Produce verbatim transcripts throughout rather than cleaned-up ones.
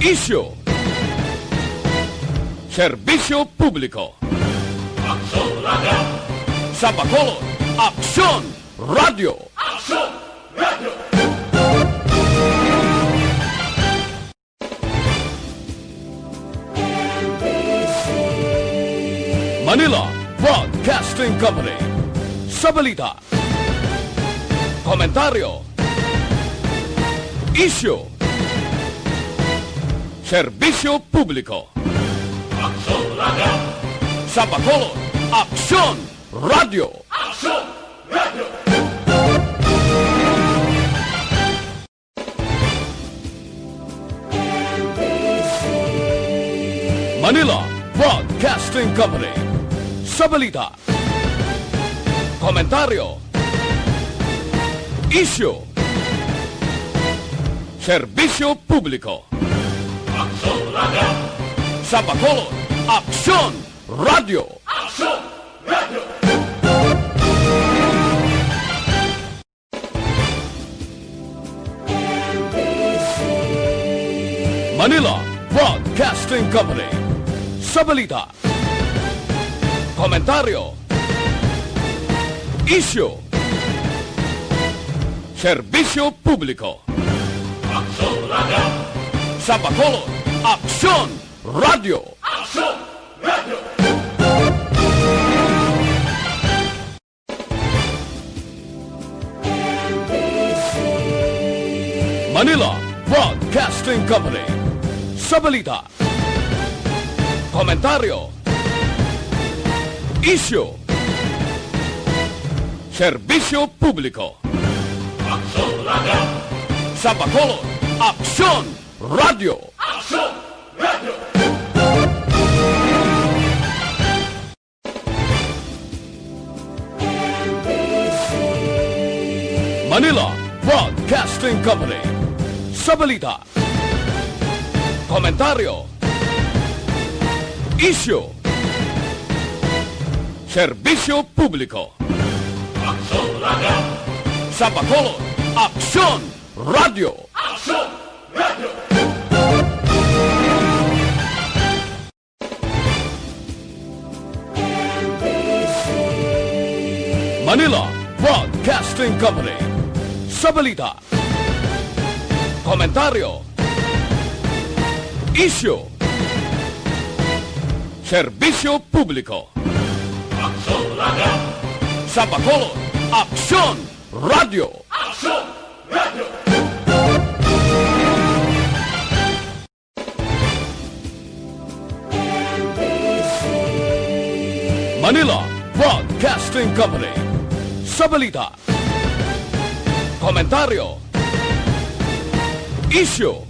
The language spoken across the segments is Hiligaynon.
Isyu. Serbisyo publiko. Aksyon Radio. Sa Bacolod, Aksyon Radio. Aksyon Radio. Manila Broadcasting Company. Sa balita, komentaryo, isyu, serbisyo publiko. Aksyon Radio. Sa Bacolod, Aksyon Radio. Aksyon Radio. Manila Broadcasting Company. Sa balita, komentaryo, isyu, serbisyo publiko. Aksyon Radio. Sa Bacolod, Aksyon Radio. Aksyon Radio. Manila Broadcasting Company. Sa balita, komentaryo, isyu, serbisyo publiko. Aksyon Radio. Sa Bacolod, Aksyon Radio. Aksyon Radio. Manila Broadcasting Company. Sa balita, komentaryo, isyu, serbisyo publiko. Aksyon Radio. Sa Bacolod, Aksyon Radio. Aksyon Radio. Manila Broadcasting Company. Sa balita, komentaryo, isyu, serbisyo publiko. Aksyon Radio. Sa Bacolod, Aksyon Radio. Aksyon Radio. Manila Broadcasting Company. Sa balita, komentaryo, isyu, serbisyo publiko. Aksyon Radio. Sa Bacolod, Aksyon Radio. Aksyon Radio. Manila Broadcasting Company. Sa balita, komentaryo, isyu,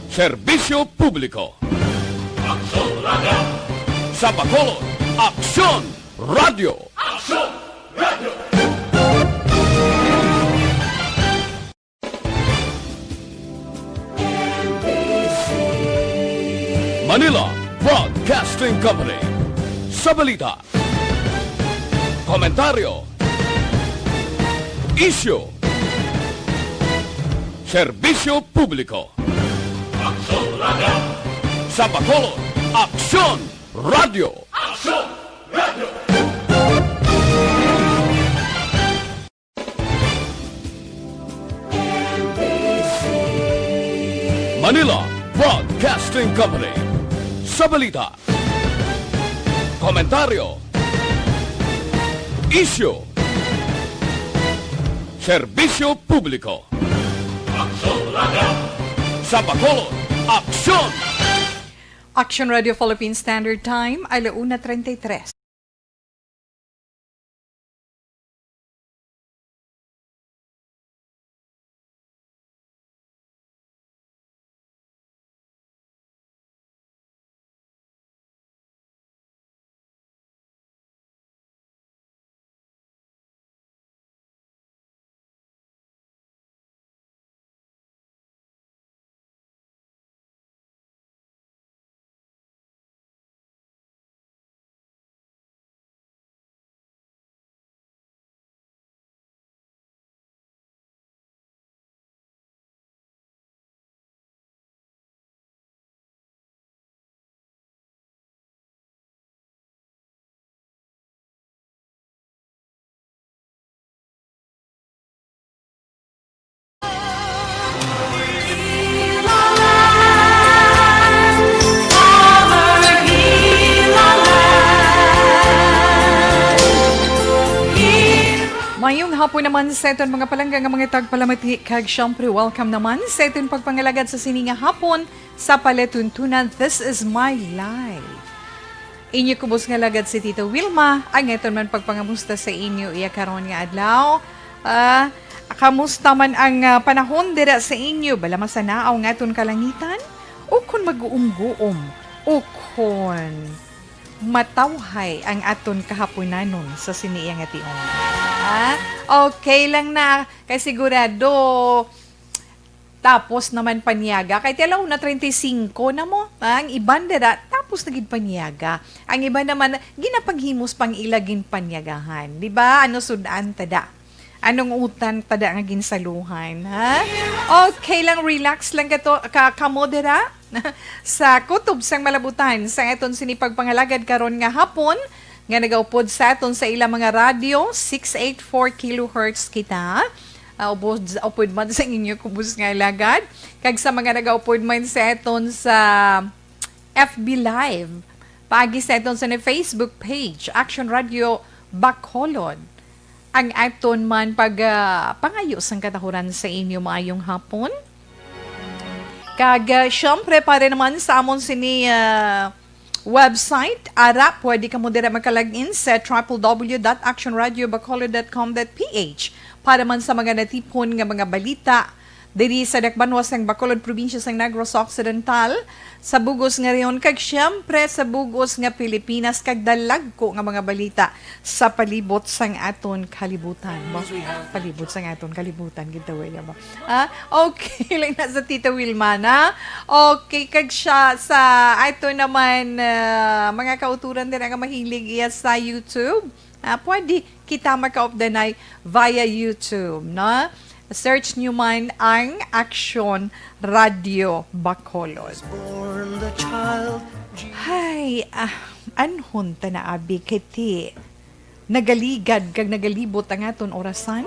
serbisyo publiko. Aksyon Radio. Sa Bacolod, Aksyon Radio. Aksyon Radio. Manila Broadcasting Company. Sa balita, komentaryo, isyu, serbisyo publiko. Aksyon Radio. Sa Bacolod, Aksyon Radio. Aksyon Radio. Manila Broadcasting Company. Sa balita, komentaryo, isyu, serbisyo publiko. Aksyon Radio. Sa Bacolod, Aksyon. Action Radio Philippine Standard Time, ala una treinta y tres. Ngayong hapon naman sa aton mga palangga nga mga tagpalamati, kag syempre welcome naman sa aton pagpangalagad sa sini nga hapon sa palatuntunan This Is My Life. Inyo kubos nga lagad si Tita Wilma, ang aton man pagpangamusta sa inyo iya karon nga adlaw. Ah, kamusta man ang ah, panahon dira sa inyo? Bala masanaaw nga aton kalangitan? O kon mag-uumguom? O kon matawhay ang aton kahaponanon sa sini iya nga tion. Ah, okay lang na, kay sigurado tapos naman panyaga. Kay ti alauna treinta y cinco na mo, ah, ang iban dira, tapos na gid panyaga. Ang iban naman, ginapanghimos pang ila ginpanyagahan. Di ba? Ano sud-an ta da? Anong utan ta da nga ginsaluhan, ha? Okay lang, relax lang kato, ka, kamo dira. Sa kutob sang malabutan sa aton sini pagpangalagad karon nga hapon, nga nagaupod sa aton sa ilang mga radyo, six eight four kilohertz kita. Ah, upod, upod man sa inyo kubos nga alagad. Kag sa mga nagaupod man sa aton sa F B Live, paagi sa aton sa Facebook page, Action Radio Bacolod. Ang aton man pag, ah, pangayo sang katahuran sa inyo, maayong hapon. Kag, ah, syempre, para naman sa amon sini, ah, website, ara, pwede kamo dira magka-login sa triple W dot action radio bacolod dot com dot P H. Para man sa mga natipon nga mga balita, diri sa dakbanwa sang Bacolod, probinsya sang Negros Occidental, sa bug-os nga rehiyon, kag siyempre sa bug-os nga Pilipinas, kag dalagko nga mga balita sa palibot sang aton kalibutan. Ba? Palibot sang aton kalibutan, gid ta, William, ba? Ah, okay lang na sa Tita Wilma, na? Okay, kag siya sa ato naman, ah, mga kauturan din nga mahilig iya sa YouTube. Ah, pwede kita makaupdanay via YouTube, no? Search nyo man ang Action Radio Bacolod. Born the child. Hay, ah, anhon ta na, abi, kay ti nagaligad kag nagalibot ang aton orasan.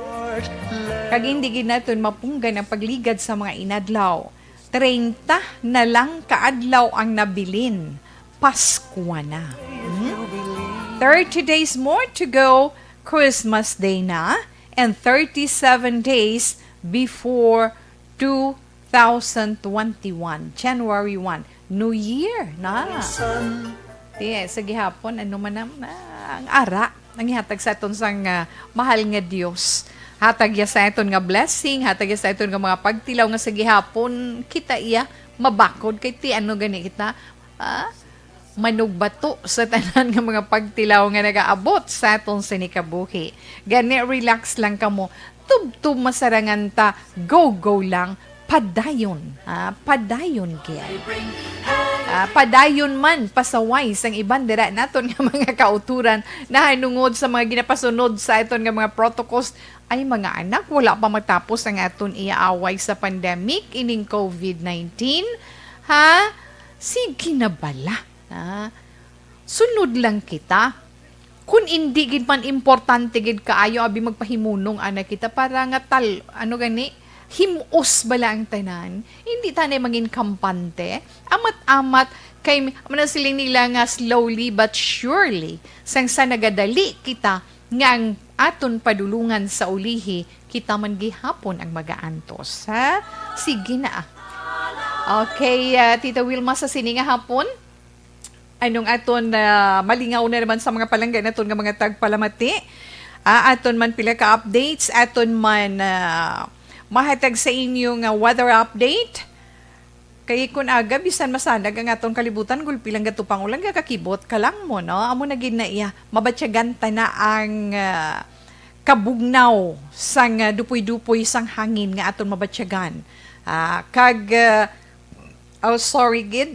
Kag hindi gid naton mapunggan ang pagligad sa mga inadlaw. Treinta na lang ka adlaw ang nabilin. Paskwa na. Hmm? Thirty days more to go, Christmas Day na, and thirty-seven days before two thousand twenty-one, January one, New Year na. Di, sa gihapon, ano man ang, na, ang ara, ang ihatag sa aton sang, ah, mahal nga Dios. Hatag ya sa aton nga blessing, hatag ya sa aton nga mga pagtilaw nga sa gihapon, kita iya mabakod kay ti ano gani kita, ah, manugbato sa tanan nga mga pagtilaw nga nagaabot sa aton sini kabuhi. Gani, relax lang kamo. Tubtob masarangan ta, go-go lang, padayon, ha? Padayon gid. Ah, padayon man, pasaway sang iban dira naton nga mga kauturan nahanungod sa mga ginapasunod sa aton nga mga protocols. Ay, mga anak, wala pa matapos ang aton iyaaway sa pandemic ining covid nineteen. Ha? Sige na bala. Ha? Sunod lang kita. Kun indi gid man importante gid kaayo, abi, magpahimunong ana kita para nga tal-, ano gani, himos bala ang tanan. Hindi tanay mangin kampante. Amat-amat kay, ano siling nila nga, slowly but surely, sang sa nagadali kita nga ang aton padulungan sa ulihi, kita man gihapon ang magaantos, ha? Sige na, ah. Okay, ah, Tita Wilma, sa sini nga hapon, anong aton, ah, malingaw na naman sa mga palangga naton nga mga tagpalamati. Ah, aton man pila ka updates, aton man, ah, mahatag sa inyo nga weather update. Kay kun aga, bisan masanag ang aton kalibutan, gulpi lang gatupang ulan, gakakibot ka lang mo, no? Amo na gid na iya, mabatyagan ta na ang, ah, kabugnaw sang, ah, dupoy-dupoy sang hangin nga aton mabatyagan. Ah, kag, ah, oh, sorry gid.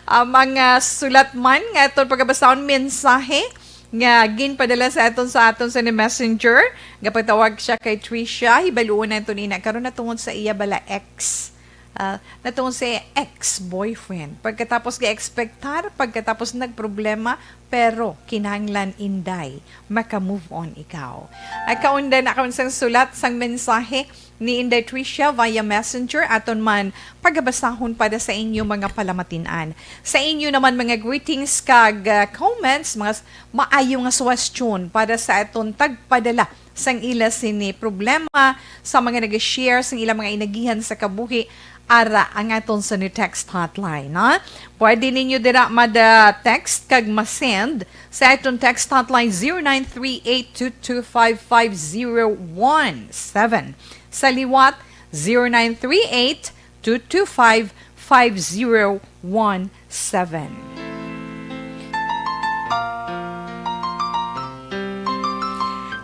Ang mga sulat man nga aton pagabasahon, mensahe nga ginpadala sa aton, sa aton sa ni Messenger, gapatawag siya kay Tricia. Hibaluon naton ina karon na tungod sa iya bala ex. Ah, natungod sa ex-boyfriend. Pagkatapos ga-expectar, pagkatapos nagproblema, pero kinahanglan, Inday, maka-move on ikaw. Ay kaunda na karon sang sulat sang mensahe ni Inday Tricia via Messenger, aton man pagabasahon para sa inyo mga palamatin-an. Sa inyo naman mga greetings kag, ah, comments, mga s-, maayo nga suwestyon para sa aton tagpadala sang ila sini problema, sa mga nag-share sang ilang mga inagihan sa kabuhi, ara ang aton sa new text hotline, ha? Pwede ninyo dira mada-text kag ma-send sa aton text hotline, zero nine three eight two two five five zero one seven. Sa liwat, zero nine three eight two two five five zero one seven.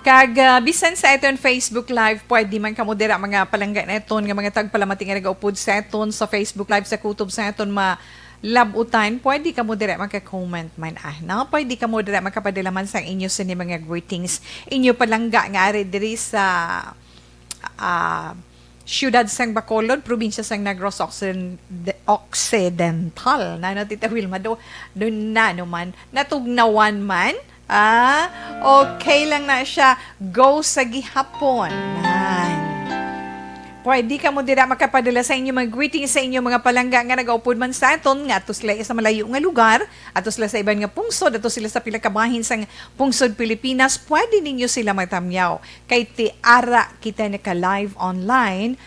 Kag, ah, bisan sa aton Facebook Live, pwede man kamo dira, mga palangga naton nga mga tagpalamati nga nagaupod sa aton sa Facebook Live sa kutob sa aton malab-utan, pwede kamo dira maka-comment man, ah, no? Pwede kamo dira makapadala man sang inyo sini mga greetings. Inyo palangga nga ari diri sa, ah, siyudad sang Bacolod, probinsya sang Negros Occiden-, Occidental. Na, na, Tita Wilma, do, do na naman, natugnawan man. Ah, okay lang na siya. Go sa gihapon. Nan. Pwede kamo dira makapadala sa inyo mga greetings sa inyo mga palangga nga nagaupod man sa aton, nga ato sila sa malayo nga lugar, ato sila sa iban nga pungsod, ato sila sa pila ka bahin sang pungsod Pilipinas. Pwede ninyo sila matamyaw kay ti ara kita naka-live online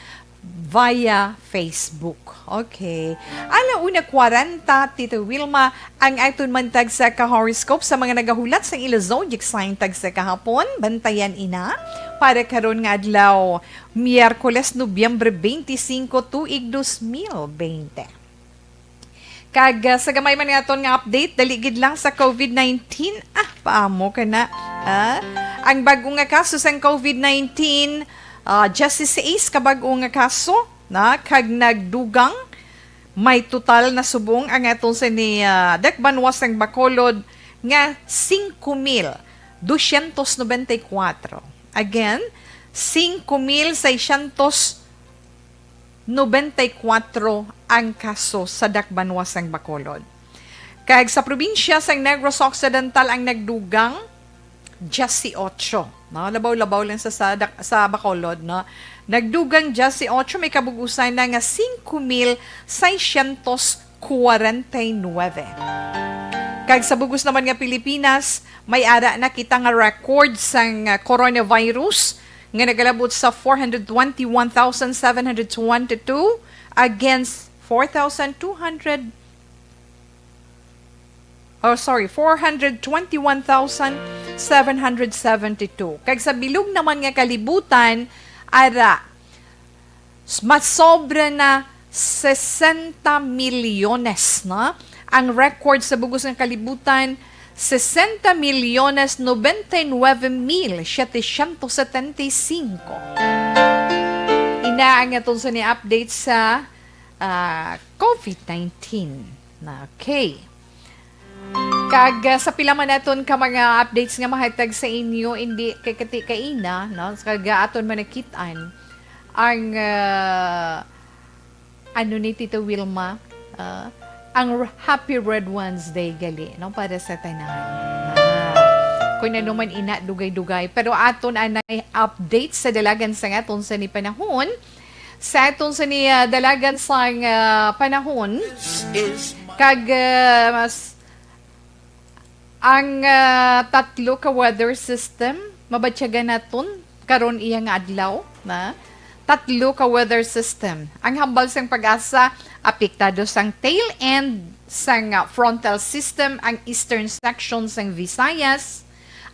via Facebook. Okay. Ala una kwarenta, Tita Wilma, ang aton mantag sa ka-horoscope sa mga nagahulat sang ila zodiac sign tag sa kahapon. Bantayan ina para karon nga adlaw, Miyerkules, Nobyembre twenty-five, tuig dos mil bente. Kag, ah, sa gamay man nga aton nga update, dali gid lang sa COVID nineteen. Ah, paamo ka na. Ah, ang bag-o nga kaso sang COVID nineteen, ah, diyasiseis ka bag-o nga kaso na kag nagdugang. May total na subong ang aton sini, ah, dakbanwa sang Bacolod nga singko mil dosyentos nobenta y kuwatro. Again, singko mil seisyentos nobenta y kuwatro ang kaso sa dakbanwa sang Bacolod. Kag sa probinsya sang Negros Occidental ang nagdugang diyasiyotso, no? Labaw-labaw lang sa, sa dak-, sa Bacolod, no? Nagdugang diyasiyotso, may kabug-usan na nga singko mil seisyentos kwarenta y nuwebe. Kag sa bug-os naman nga Pilipinas, may ara na kita nga record sang, ah, coronavirus nga nagalabot sa four hundred twenty-one thousand seven hundred twenty-two against four thousand two hundred, oh, sorry, four hundred twenty-one thousand seven hundred seventy-two. Kag sa bilog naman nga kalibutan, ara, s-, masobra na sesenta milyones, no? Ang record sa bug-os nga kalibutan, sesenta milyones nobenta y nuebe mil setecientos setenta y cinco. Ina ang aton sini update sa, ah, COVID nineteen. Okay. Kag, ah, sa pila man naton ka mga updates nga mahatag sa inyo, hindi kay kati kaina, no? Kag, ah, aton manakit-an ang, ah, ano ni Tito Wilma, ah, ang r-, Happy Red Ones Day gali, no, para sa tanan. Ah, kung ano man ina, dugay-dugay. Pero aton anay update sa dalagan sa aton sini panahon. Sa aton sini, ah, dalagan sa, ah, panahon, kag, ah, mas, ang, ah, tatlo ka weather system, mabatyagan naton karon iya nga adlaw, na tatlo ka weather system. Ang hambal sang PAGASA, apektado sang tail end sang, ah, frontal system ang eastern section sang Visayas,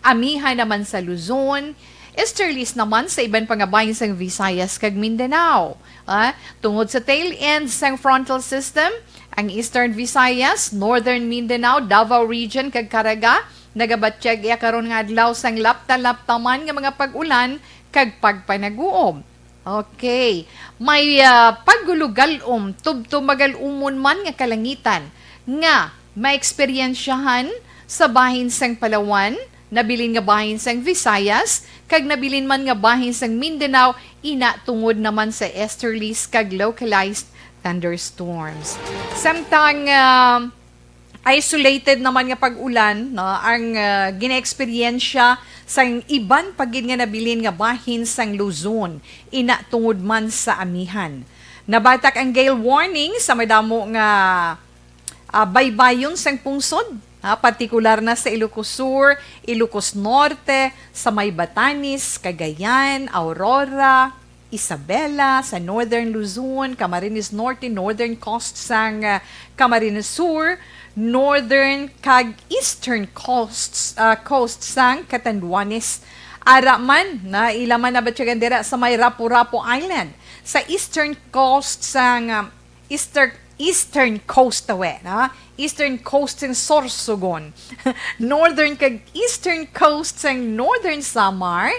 amihan naman sa Luzon, easterlies naman sa iban pa nga bahin sang Visayas kag Mindanao. Ah, tungod sa tail end sang frontal system, ang Eastern Visayas, Northern Mindanao, Davao Region kag Caraga nagabatyag iya karon nga adlaw sang lapta-lapta man nga mga pag-ulan kag pagpanaguob. Okay. May, ah, pagulugalom, tubtob magalumon man nga kalangitan nga maeksperiensyahan sa bahin sang Palawan, nabilin nga bahin sang Visayas, kag nabilin man nga bahin sang Mindanao, ina tungod naman sa easterlies kag localized thunderstorms. Samtang, ah, isolated naman nga pag-ulan, no, ang, ah, ginaeksperyensya sang iban pa gid nga nabilin nga bahin sang Luzon, ina tungod man sa amihan. Nabatak ang gale warning sa madamo nga, ah, baybayon sang pungsod, ha, partikular na sa Ilocos Sur, Ilocos Norte, sa may Batanes, Cagayan, Aurora, Isabela, sa Northern Luzon, Camarines Norte, northern coast sang, ah, Camarines Sur, northern kag eastern coasts, ah, coast sang Catanduanes. Ara man, na ila man nabatyagan dira sa may Rapu-Rapu Island, sa eastern coast sang, ah, eastern, eastern coast tawe, no? Eastern coast sang Sorsogon, northern kag eastern coast sang Northern Samar,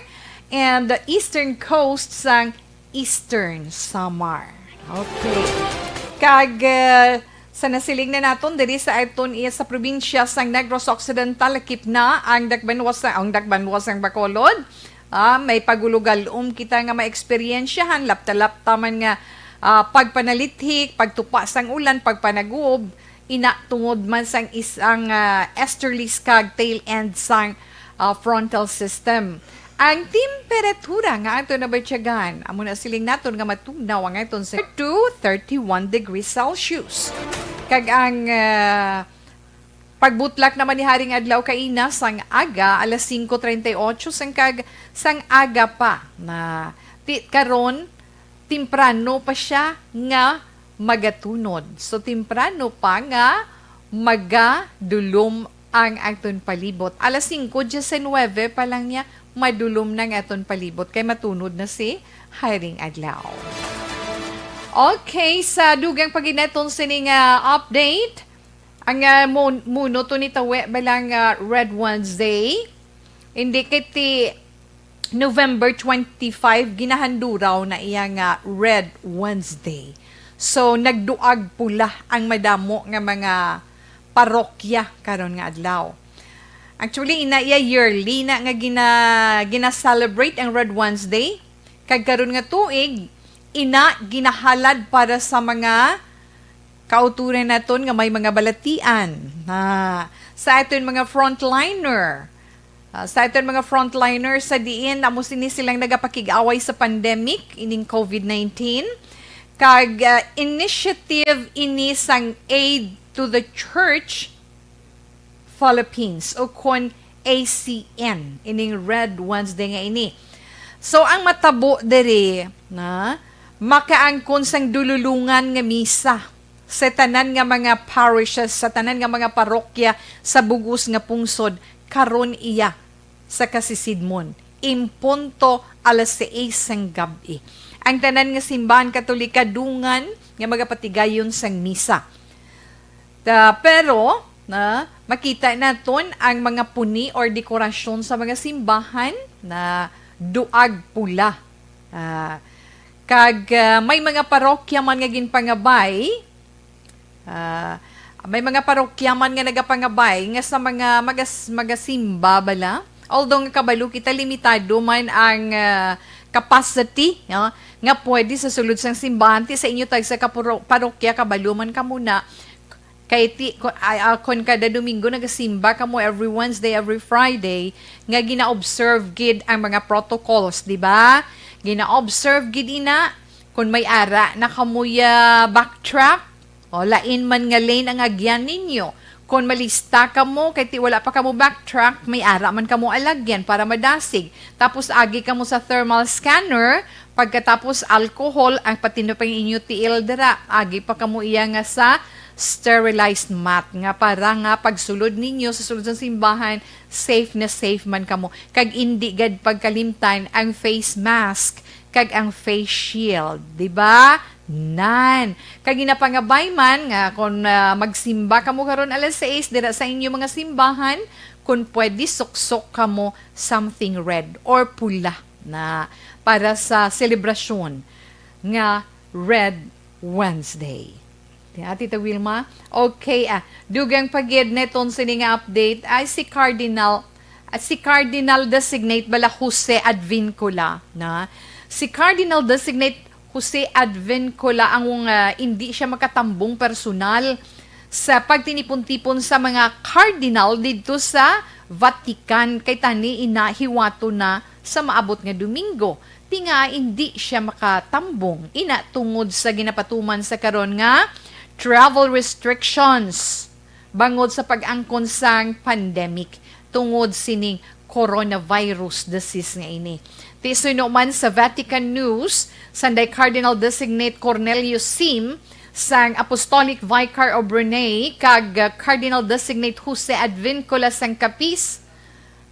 and the eastern coast sang Eastern Samar. Okay. Kag, eh, sa nasiling na naton diri sa aton iya sa probinsya sang Negros Occidental, lakip na ang dakbanwa sa, ang dakbanwa sang Bacolod. Ah, may pagulugalom kita nga maeksperyensyahan, lapta-lapta man nga, ah, pagpanalithik, pagtupa sang ulan, pagpanaguob, ina tungod man sang isang, ah, easterlies kag tail end sang, ah, frontal system. Ang temperatura nga aton nabatyagan, amo na siling naton nga matugnaw ang aton sa to thirty-one degrees Celsius. Kag ang, ah, pagbutlak naman ni Haring Adlaw kaina sang aga, alas singko treinta y ocho sang kag sang aga pa na ti, karon, temprano pa siya nga magatunod. So, temprano pa nga magadulom ang aton palibot. Alas singko diecinueve pa lang niya, madulom na ang aton palibot kay matunod na si Haring Adlaw. Okay, sa dugang paginaton sini nga update, ang, ah, mo-, muno to ni tawe ba lang, ah, Red Wednesday? Hindi, kay ti November twenty-five, ginahanduraw na iya nga Red Wednesday. So, nagduag pula ang madamo nga mga parokya karon nga adlaw. Actually, ina iya yearly na nga gina-, gina-celebrate ang Red Wednesday. Kag karon nga tuig, ina ginahalad para sa mga kauturan naton nga may mga balatian na sa aton mga frontliner. Ah, sa aton mga frontliner sa diin amo sini silang nagapakig-away sa pandemic ining covid nineteen. Kag, ah, initiative ini sang Aid to the Church Philippines, o kon A C N, ining Red Wednesday nga ini. So, ang matabo diri, na, makaangkon sang dululungan nga misa sa tanan nga mga parishes, sa tanan nga mga parokya sa bug-os nga pungsod, karon iya sa kasisidmon, in punto alas seis sang gab-i. Ang tanan nga simbahan Katolika dungan nga magapatigayon sang misa. Ta-, pero, na, makita naton ang mga puni or dekorasyon sa mga simbahan na duag pula. Ah, kag, ah, may mga parokya man nga ginpangabay, ah, may mga parokya man nga nagapangabay nga sa mga magas-, magasimba bala. Although nga kabalo kita, limitado man ang, ah, capacity, no, nga pwede sa sulod sang simbahan. Ti sa inyo tagsa ka paro-, parokya, kabalo man kamo na, kay ti, ku-, ay, ah, kun kada Domingo nagasimba kamo every Wednesday, every Friday, nga gina-observe gid ang mga protocols, di ba? Gina-observe gid ina. Kun may ara na kamo ya backtrack, o lain man nga lane ang agyan ninyo. Kun malista kamo, kay ti wala pa kamo backtrack, may ara man kamo alagyan para madasig. Tapos agi kamo sa thermal scanner, pagkatapos alcohol, ang pati na pang inyo tiil dira. Agi pa kamo iya nga sa sterilized mat, nga para nga pagsulod ninyo sa sulod sang simbahan, safe na safe man kamo. Kag indi gad pagkalimtan ang face mask kag ang face shield, di ba? Nan. Kag ginapangabay man nga kon, ah, magsimba kamo karon alas sais dira sa inyo mga simbahan, kon pwede, suksok kamo something red or pula na para sa selebrasyon nga Red Wednesday. Ti, Ate Tita Wilma? Okay, ah, dugang pa gid neton sini nga update ay si Cardinal At si Cardinal Designate bala Jose Advincula, na? Si Cardinal Designate Jose Advincula ang, ah, hindi siya makatambong personal sa pagtinipon-tipon sa mga cardinal didto sa Vatican, kay tani ina hiwato na sa maabot nga Domingo. Ti nga hindi siya makatambong ina tungod sa ginapatuman sa karon nga travel restrictions bangod sa pag-angkon sang pandemic tungod sining coronavirus disease nga ini. Ti suno man sa Vatican News, sanday Cardinal Designate Cornelio Sim sang Apostolic Vicar of Brunei kag, uh, Cardinal Designate Jose Advincula sang Capiz,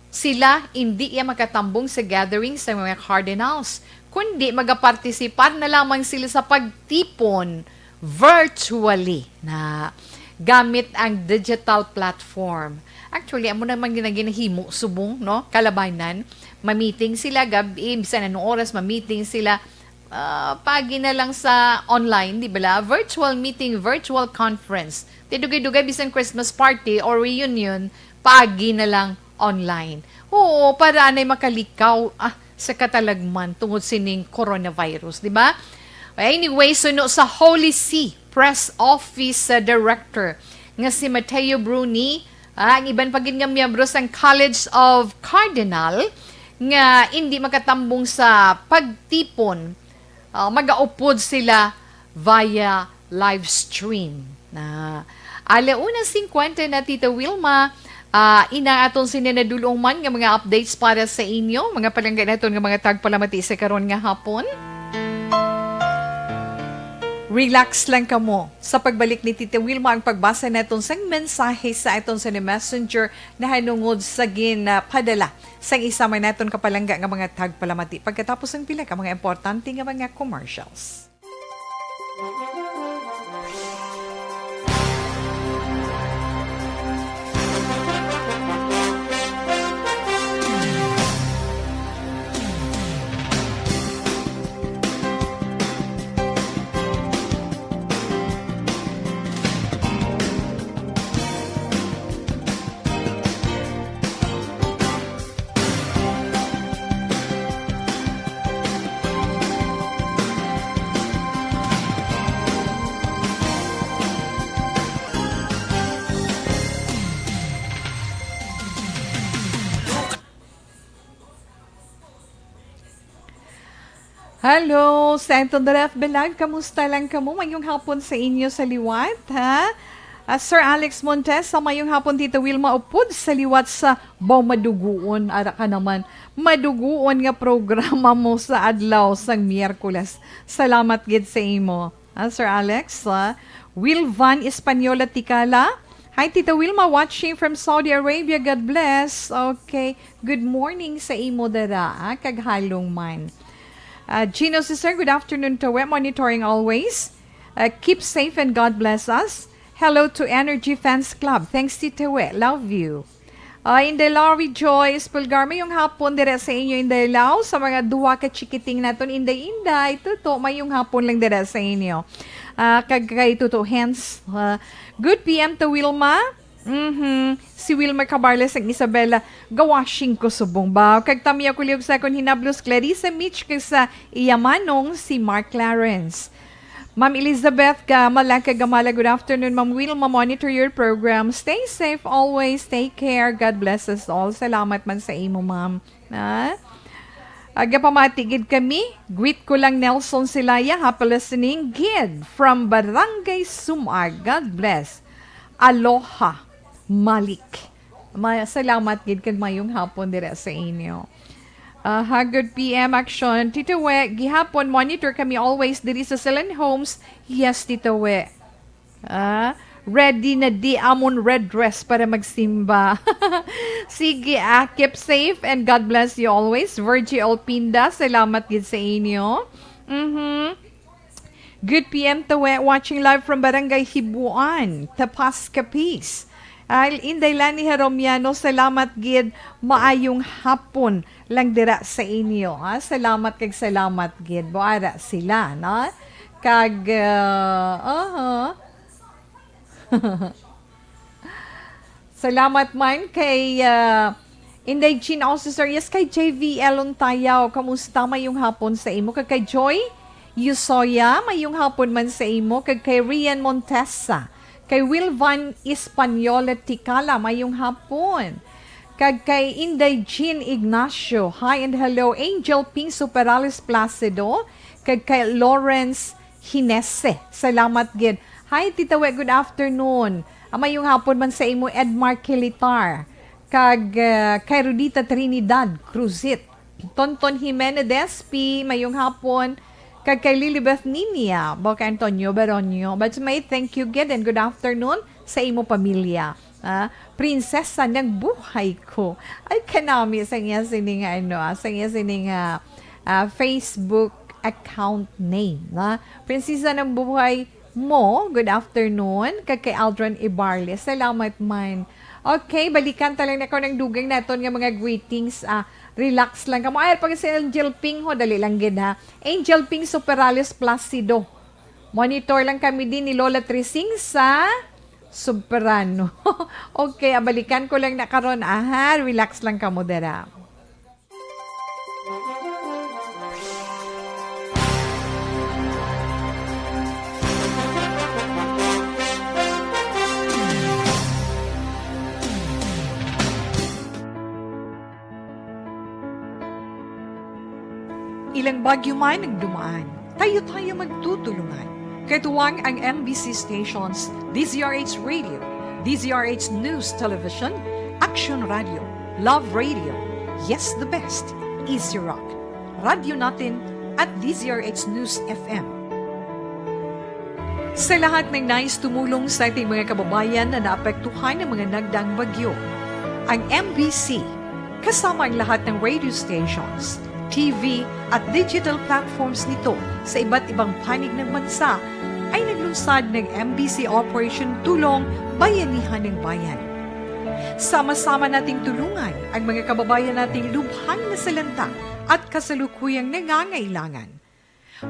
sila indi iya makatambong sa gathering sa mga cardinals, kundi magapartisipar na lamang sila sa pagtipon virtually na gamit ang digital platform. Actually, amo naman gina-, ginahimo subong, no? Kalabanan, ma-meeting sila gab-i, bisan anong oras ma-meeting sila, ah, pagi na lang sa online, di ba la? Virtual meeting, virtual conference. Ti dugay-dugay, bisan Christmas party or reunion, pagi na lang online. Oo, para anay makalikaw, ah, sa katalagman tungod sining coronavirus, di ba? Anyway, suno sa Holy See Press Office, uh, Director nga si Matteo Bruni, ah, ang iban pa gid nga miyembro sang College of Cardinal nga indi makatambong sa pagtipon, ah, magaupod sila via live stream. Na, ala una singkwenta na, Tita Wilma. Ah, ina aton sini nadulong man nga mga updates para sa inyo, mga palangga naton nga mga tagpalamati sa karon nga hapon. Relax lang kamo. Sa pagbalik ni Tita Wilma, ang pagbasa naton sang mensahe sa aton sa messenger nahanungod sa ginpadala sang isa man naton kapalangga nga mga tagpalamati pagkatapos ang pila ka mga importante nga mga commercials. Hello, Saint Andres Belag, kamusta lang kamo? Mayong hapon sa inyo sa liwat, ha? Ah, Sir Alex Montesa, mayong hapon, Tita Wilma, upod sa liwat sa Baw Maduguon. Ara ka naman, maduguon nga programa mo sa adlaw sang Miyerkules. Salamat gid sa imo. Ah, Sir Alex, ah, Wilvan Española Tikala. Hi, Tita Wilma, watching from Saudi Arabia. God bless. Okay. Good morning sa imo dara, ah, kag halong man. Ah, Gino Sister, good afternoon, Tawe. Monitoring always. Ah, keep safe and God bless us. Hello to Energy Fans Club. Thanks, Tita We. Love you. Ah, Inday Larry Joyce Pulgar, mayong hapon dira sa inyo, Inday Lau, sa mga duha ka chikiting naton, Inday Inday, Tuto, mayong hapon lang dira sa inyo. Ah, kag kay Tuto Hens, ah, good P M to Wilma. Mhm. Si Wilma Cabarles ang Isabela, gawashing ko subong ba? Kag Tamia Kuliog Second Hinablos, Clarissa Mitch, kag sa iya manong, si Mark Clarence. Ma'am Elizabeth Gamala, Kagamala, good afternoon, Ma'am Wilma, monitor your program. Stay safe always. Take care. God bless us all. Salamat man sa imo, ma'am. Na? Aga pamati gid kami. Greet ko lang Nelson Silaya. Happy listening gid from Barangay Sumag. God bless. Aloha, Malik. Ma-, salamat gid kag mayong hapon dira sa inyo. Aha, good P M action. Tito We, gihapon, monitor kami always diri sa Silen Homes. Yes, Tito We. Ah, ready na di amon red dress para magsimba. Sige, ah, keep safe and God bless you always. Virgie Olpinda, salamat gid sa inyo. Mhm. Good P M to we, watching live from Barangay Hibuan, Tapas, Capiz. Al-, Inday Lani Jaromiano, salamat gid. Maayong hapon lang dira sa inyo, ha? Salamat kag salamat gid. Buara sila, no? Kag, uh, aha. Salamat man kay, ah, Inday Jean Alcesar, yes, kay J V L Untayaw, kamusta? Mayong hapon sa imo. Kag kay Joy Yusoya, mayong hapon man sa imo. Kag kay Rian Montesa, kay Wilvan Española Tikala, mayong hapon. Kag kay Inday Jean Ignacio, hi and hello. Angel Ping Superales Placido, kag kay Lawrence Hinese. Salamat gid. Hi, Tita We, good afternoon. Ah, mayong hapon man sa imo, Edmar Kilitar. Kag, ah, kay Rudita Trinidad Cruzit. Tonton Jimenez Despi, mayong hapon. Kag kay Lilibeth Ninia, Boca Antonio Baronio. But may thank you gid and good afternoon sa imo pamilya. Ah, Prinsesa ng Buhay Ko. Ay, kanami sa iya sining, ano, ah, sa iya sining, ah, ah, Facebook account name, ah. Prinsesa ng Buhay Mo, good afternoon. Kag kay Aldrin Ibarles, salamat man. Okay, balikan ta lang na ko ng dugang naton nga mga greetings. Ah, relax lang kamo. Ay, pag si Angel Ping ho, dali lang gid ha. Angel Ping Superales Placido. Monitor lang kami din ni Lola Trising sa Sobrano. Okay, ah, balikan ko lang na karon, aha. Relax lang kamo dira. Ilang bagyo man ang dumaan, tayo-tayo magtutulungan. Katuwang ang M B C stations, D Z R H Radio, D Z R H News Television, Action Radio, Love Radio, Yes the Best, Easy Rock, Radyo Natin, at D Z R H News F M. Sa lahat ng nais tumulong sa ating mga kababayan na naapektuhan ng mga nagdaang bagyo, ang M B C, kasama ang lahat ng radio stations, T V, at digital platforms nito sa iba't ibang panig ng bansa, ay naglunsad ng M B C Operation Tulong Bayanihan ng Bayan. Sama-sama nating tulungan ang mga kababayan nating lubhang nasalanta at kasalukuyang nangangailangan.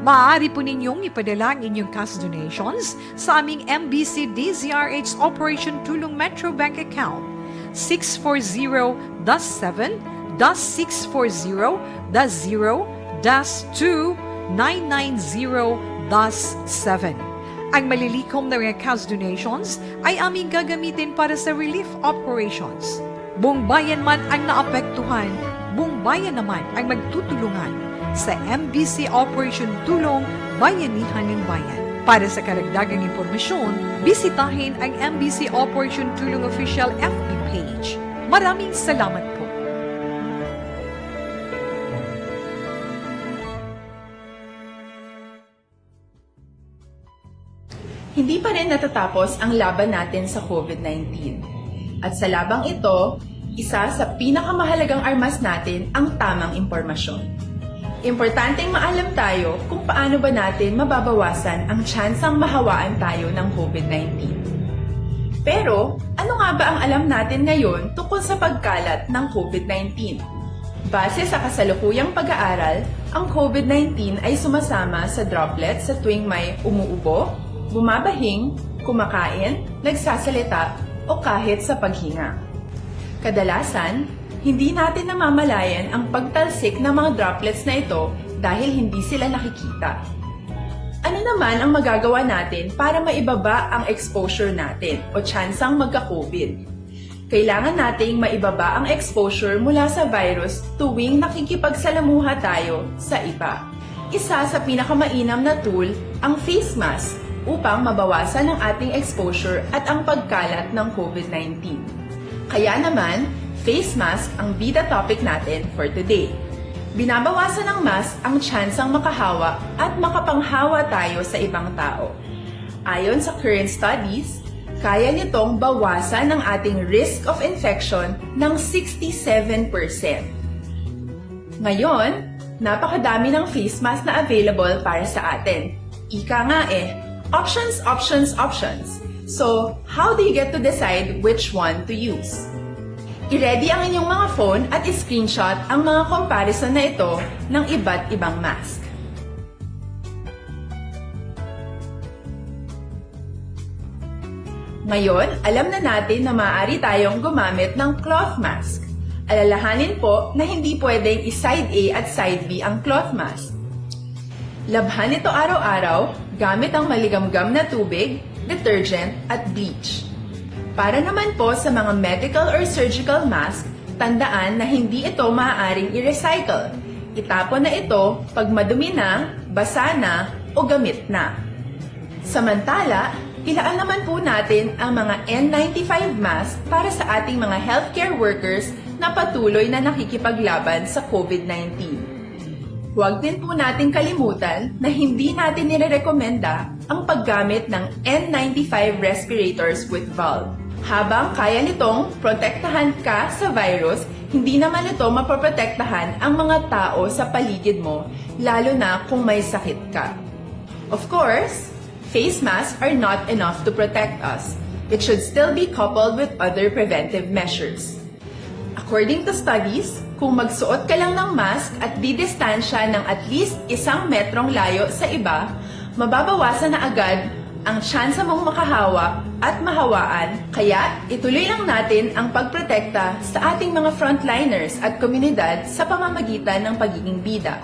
Maaari po ninyong ipadala ang inyong cash donations sa aming M B C D Z R H Operation Tulong Metro Bank account, six four zero dash seven dash six four zero dash zero dash two nine nine zero dash seven. Ang malilikom na mga cash donations ay aming gagamitin para sa relief operations. Buong bayan man ang naapektuhan, buong bayan naman ang magtutulungan. Sa M B C Operation Tulong Bayanihan ng Bayan. Para sa karagdagang impormasyon, bisitahin ang M B C Operation Tulong Official F B page. Maraming salamat po. Hindi pa rin natatapos ang laban natin sa COVID nineteen. At sa labang ito, isa sa pinakamahalagang armas natin ang tamang impormasyon. Importanteng maalam tayo kung paano ba natin mababawasan ang tsansang mahawaan tayo ng COVID nineteen. Pero, ano nga ba ang alam natin ngayon tungkol sa pagkalat ng COVID nineteen? Base sa kasalukuyang pag-aaral, ang COVID nineteen ay sumasama sa droplets sa tuwing may umuubo, bumabahing, kumakain, nagsasalita, o kahit sa paghinga. Kadalasan, hindi natin namamalayan ang pagtalsik ng mga droplets na ito dahil hindi sila nakikita. Ano naman ang magagawa natin para maibaba ang exposure natin o tsansang magka-COVID? Kailangan nating maibaba ang exposure mula sa virus tuwing nakikipagsalamuha tayo sa iba. Isa sa pinakamainam na tool ang face mask upang mabawasan ang ating exposure at ang pagkalat ng COVID nineteen. Kaya naman, face mask ang bida topic natin for today. Binabawasan ng mask ang tsansang makahawa at makapanghawa tayo sa ibang tao. Ayon sa current studies, kaya nitong bawasan ang ating risk of infection ng sixty-seven percent. Ngayon, napakadami ng face mask na available para sa atin. Ika nga eh, options, options, options. So, how do you get to decide which one to use? I-ready ang inyong mga phone at i-screenshot ang mga comparison na ito ng iba't ibang mask. Ngayon, alam na natin na maaari tayong gumamit ng cloth mask. Alalahanin po na hindi pwedeng i-side A at side B ang cloth mask. Labhan ito araw-araw gamit ang maligamgam na tubig, detergent, at bleach. Para naman po sa mga medical or surgical mask, tandaan na hindi ito maaaring i-recycle. Itapon na ito pag madumi na, basa na, o gamit na. Samantala, ilaan naman po natin ang mga N ninety-five mask para sa ating mga healthcare workers na patuloy na nakikipaglaban sa COVID nineteen. Huwag din po nating kalimutan na hindi natin nirerekomenda ang paggamit ng N ninety-five respirators with valve. Habang kaya nitong protektahan ka sa virus, hindi naman ito mapoprotektahan ang mga tao sa paligid mo, lalo na kung may sakit ka. Of course, face masks are not enough to protect us. It should still be coupled with other preventive measures. According to studies, kung magsuot ka lang ng mask at didistansya ng at least isang metrong layo sa iba, mababawasan na agad ang tsansa mong makahawa at mahawaan. Kaya, ituloy lang natin ang pagprotekta sa ating mga frontliners at komunidad sa pamamagitan ng pagiging bida.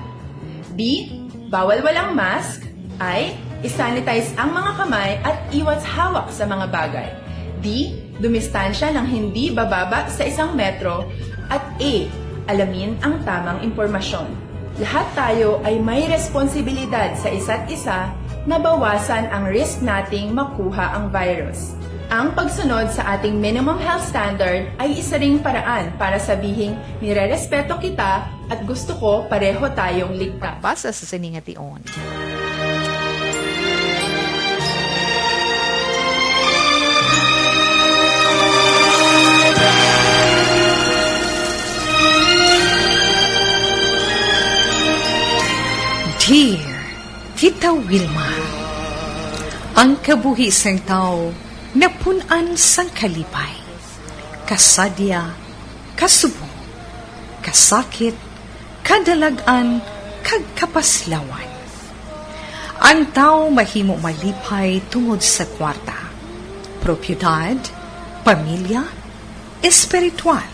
B, bawal walang mask. I, isanitize ang mga kamay at iwas hawak sa mga bagay. D, dumistansya ng hindi bababa sa isang metro. At A, alamin ang tamang impormasyon. Lahat tayo ay may responsibilidad sa isa't isa na bawasan ang risk nating makuha ang virus. Ang pagsunod sa ating minimum health standard ay isa ring paraan para sabihing nirerespeto kita at gusto ko pareho tayong ligtas. Basa sa sining nga tion. Dear Tita Wilma, ang kabuhi sang tawo napun-an sang kalipay, kasadya, kasubo, kasakit, kadalag-an, kag kapaslawan. Ang tawo mahimo malipay tungod sa kwarta, propiedad, pamilya, espiritual.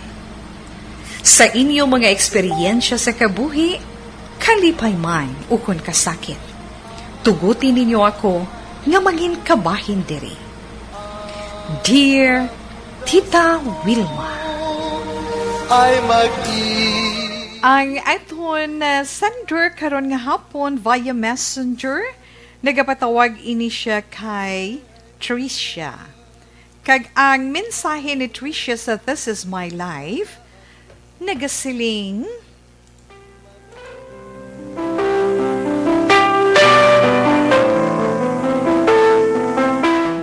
Sa inyo mga eksperyensya sa kabuhi, kalipay man ukon kasakit, tuguti ninyo ako nga mangin kabahin diri. Dear Tita Wilma. Ay mag-i- Ang aton, uh, sender karon nga hapon via messenger, nagapatawag ini siya kay Tricia. Kag ang mensahe ni Tricia sa This Is My Life nagasiling,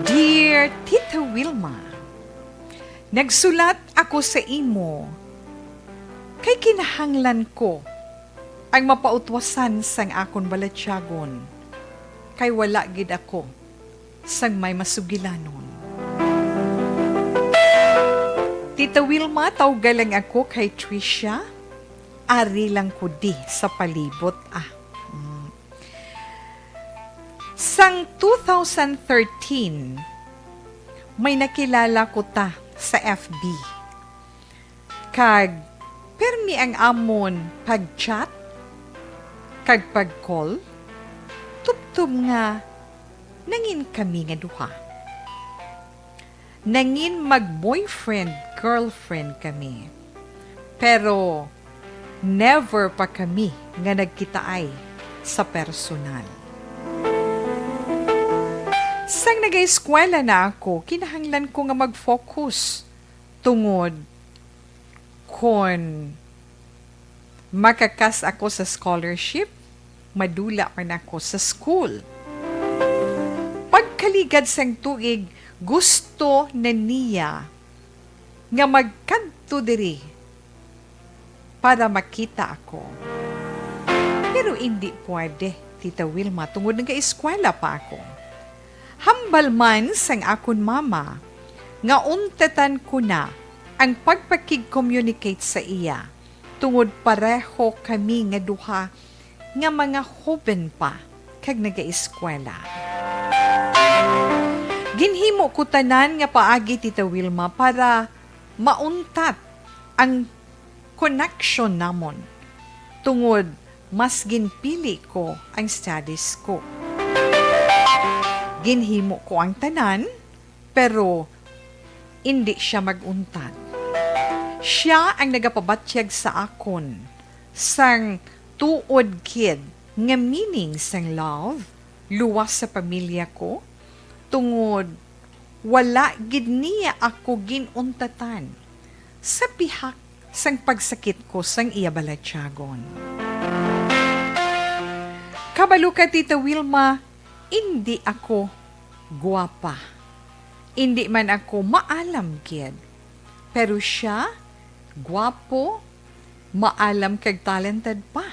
Dear Tita Wilma, nagsulat ako sa imo kay kinahanglan ko ang mapautwasan sang akon balatyagon, kay wala gid ako sang may masugilanon. Tita Wilma, tawga lang ako kay Tricia. Ari lang ko di sa palibot, ah. Mm. Sang two thousand thirteen, may nakilala ko ta sa F B. Kag permi ang amon pag-chat kag pag-call, tubtob nga nangin kami nga duha. Nangin mag-boyfriend, girlfriend kami. Pero never pa kami nga nagkitaay sa personal. Sang nagaeskwela na ako, kinahanglan ko nga mag-focus tungod kon makakas ako sa scholarship, madula man ako sa school. Pagkaligad sang tuig, gusto na niya nga magkadto diri para makita ako. Pero indi pwede, Tita Wilma, tungod nagaeskwela pa ako. Hambal man sang akon mama nga untatan ko na ang pagpakig-communicate sa iya, tungod pareho kami nga duha nga mga hoben pa kag nagaeskwela. Ginhimo ko tanan nga paagi, Tita Wilma, para mauntat ang connection namon, tungod mas ginpili ko ang studies ko. Ginhimo ko ang tanan, pero indi siya mag-untad. Siya ang nagapabatyag sa akon sang tuod gid nga meaning sang love, luwas sa pamilya ko, tungod wala gid niya ako gin-untatan sa pihak sang pagsakit ko sang iya balatyagon. Kabalo ka, Tita Wilma, indi ako guwapa. Indi man ako maalam gid. Pero siya, guwapo, maalam kag talented pa.